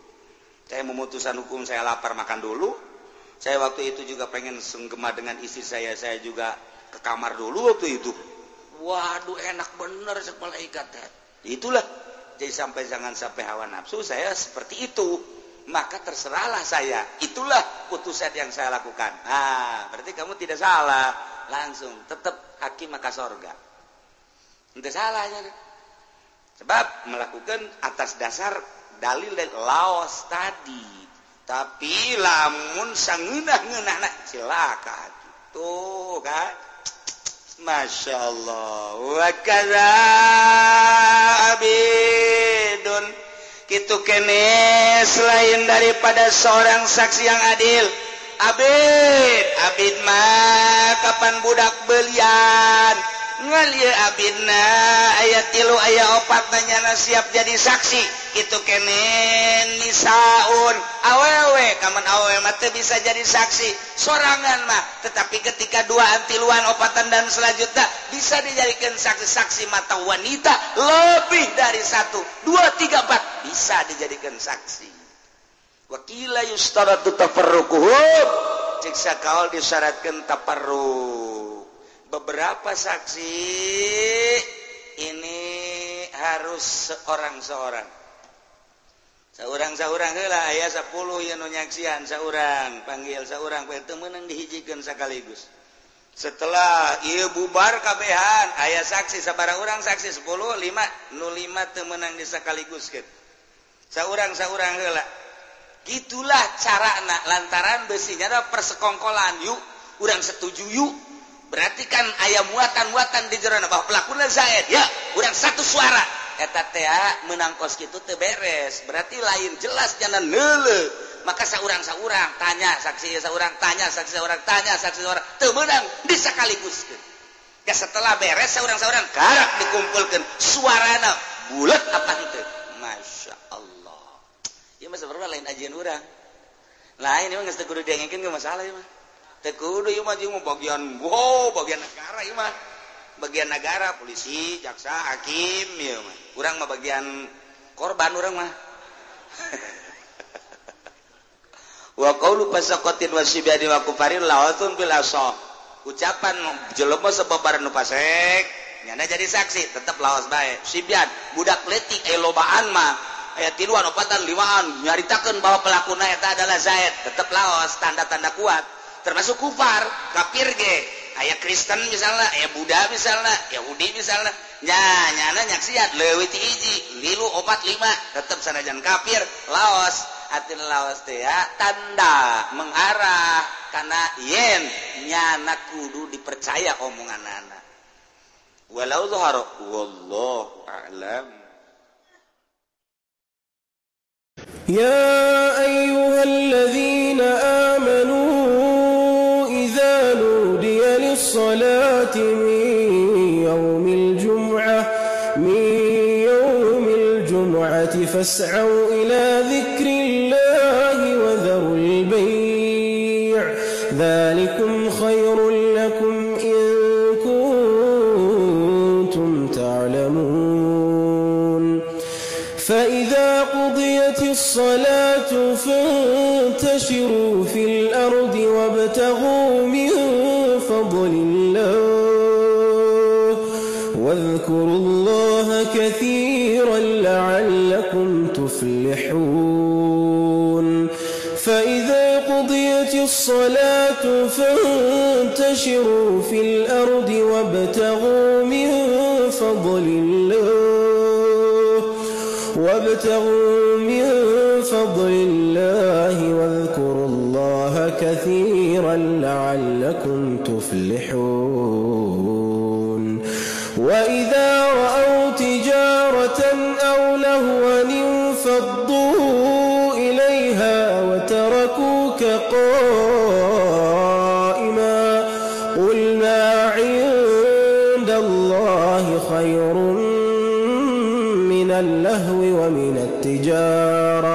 Saya memutuskan hukum, saya lapar makan dulu. Saya waktu itu juga pengen senggema dengan istri saya juga ke kamar dulu waktu itu. Waduh enak bener sekolah ikat. Itulah. Jadi sampai jangan sampai hawa nafsu saya seperti itu. Maka terserahlah saya. Itulah putusan yang saya lakukan. Ah, berarti kamu tidak salah. Langsung tetap hakim maka sorga. Tidak salahnya. Sebab melakukan atas dasar dalil dan laos tadi. Tapi lamun sangeunah-ngeunahna cilaka. Tuh kan. Masya Allah. Wa kadza abidun. Kitu kene selain daripada seorang saksi yang adil. Abid, abid mah kapan budak belian. Ngal ieu abidna aya 3 aya 4 nanyana siap jadi saksi. Kitu kene nisaun awewe, kaman awewe mah teu bisa jadi saksi sorangan mah, tetapi ketika 2 3 4 dan selanjutnya bisa dijadikan saksi-saksi mata wanita lebih dari 1, 2, 3, 4 bisa dijadikan saksi. Wakila yustaratu tafarruquhum, cek sakaol disyaratkeun tafarruq. Beberapa saksi ini harus seorang-seorang. Saurang-saurang heula aya 10 ieu nu nyaksian saurang, panggil saurang poe teu meunang dihijikeun sakaligus. Setelah ieu bubar kabehan aya saksi sabaraha urang saksi 10 5 nu 5 teu meunang disakaliguskeun. Saurang-saurang heula. Gitulah carana lantaran besinya ada persekongkolan yuk, urang setuju yuk. Berarti kan aya muatan-muatan di jerona bahwa pelakuna Zaid ya, urang satu suara. Eta teh menang kos kitu teu beres. Berarti lain jelas jana leuleuh. Maka saurang-saurang tanya saksi saurang, tanya saksi saurang, tanya saksi saurang, teu meunang disakaliguskeun. Ya setelah beres saurang-saurang karak dikumpulkeun suarana bulat apa henteu. Masya Allah. Ieu mah sebenarnya lain ajian urang. Lain ieu mah geus teu kudu diengkeun ke masalah ieu mah. Teu kudu ieu mah jeung bagian wow, bagian negara ieu mah. Bagian negara, polisi, jaksa, hakim ieu mah. Urang mah bagian korban urang mah. Wa qaulu fasaqatin wasibyani wa kufarin lawatun bil asah. Ucapan jelema sababar nu fasik nyana jadi saksi tetep lawas bae. Sibyan budak leutik aya lobaan mah aya 3, 4, 5 nyaritakeun bahwa pelakuna eta adalah Zaid, tetep lawas tanda-tanda kuat. Termasuk kufar, kafir ge, aya Kristen misalnya, aya Buddha misalnya, Yahudi misalnya, nya nyana nyaksian leuwih ti hiji, 3, 4, 5 tetep sanajan kafir laos. Atin laos teh ya, tanda mengarah karena yen nyana kudu dipercaya omonganana. Walau zahara wallahu a'lam. Ya ayyuhalladzina amanu idza nudiya lis-salati min yaumil jum'ah fas'au ila dzikrillahi wa dzarul bai' الصلاة فانتشروا في الأرض وابتغوا من فضل الله واذكروا الله كثيرا لعلكم تفلحون. فإذا قضيت الصلاة فانتشروا في الأرض وابتغوا من فضل الله وابتغوا من فضل الله واذكروا الله كثيرا لعلكم تفلحون. وإذا رأوا تجارة أو لهوا انفضوا إليها وتركوك قائما قل ما عند الله خير من اللهو ومن التجارة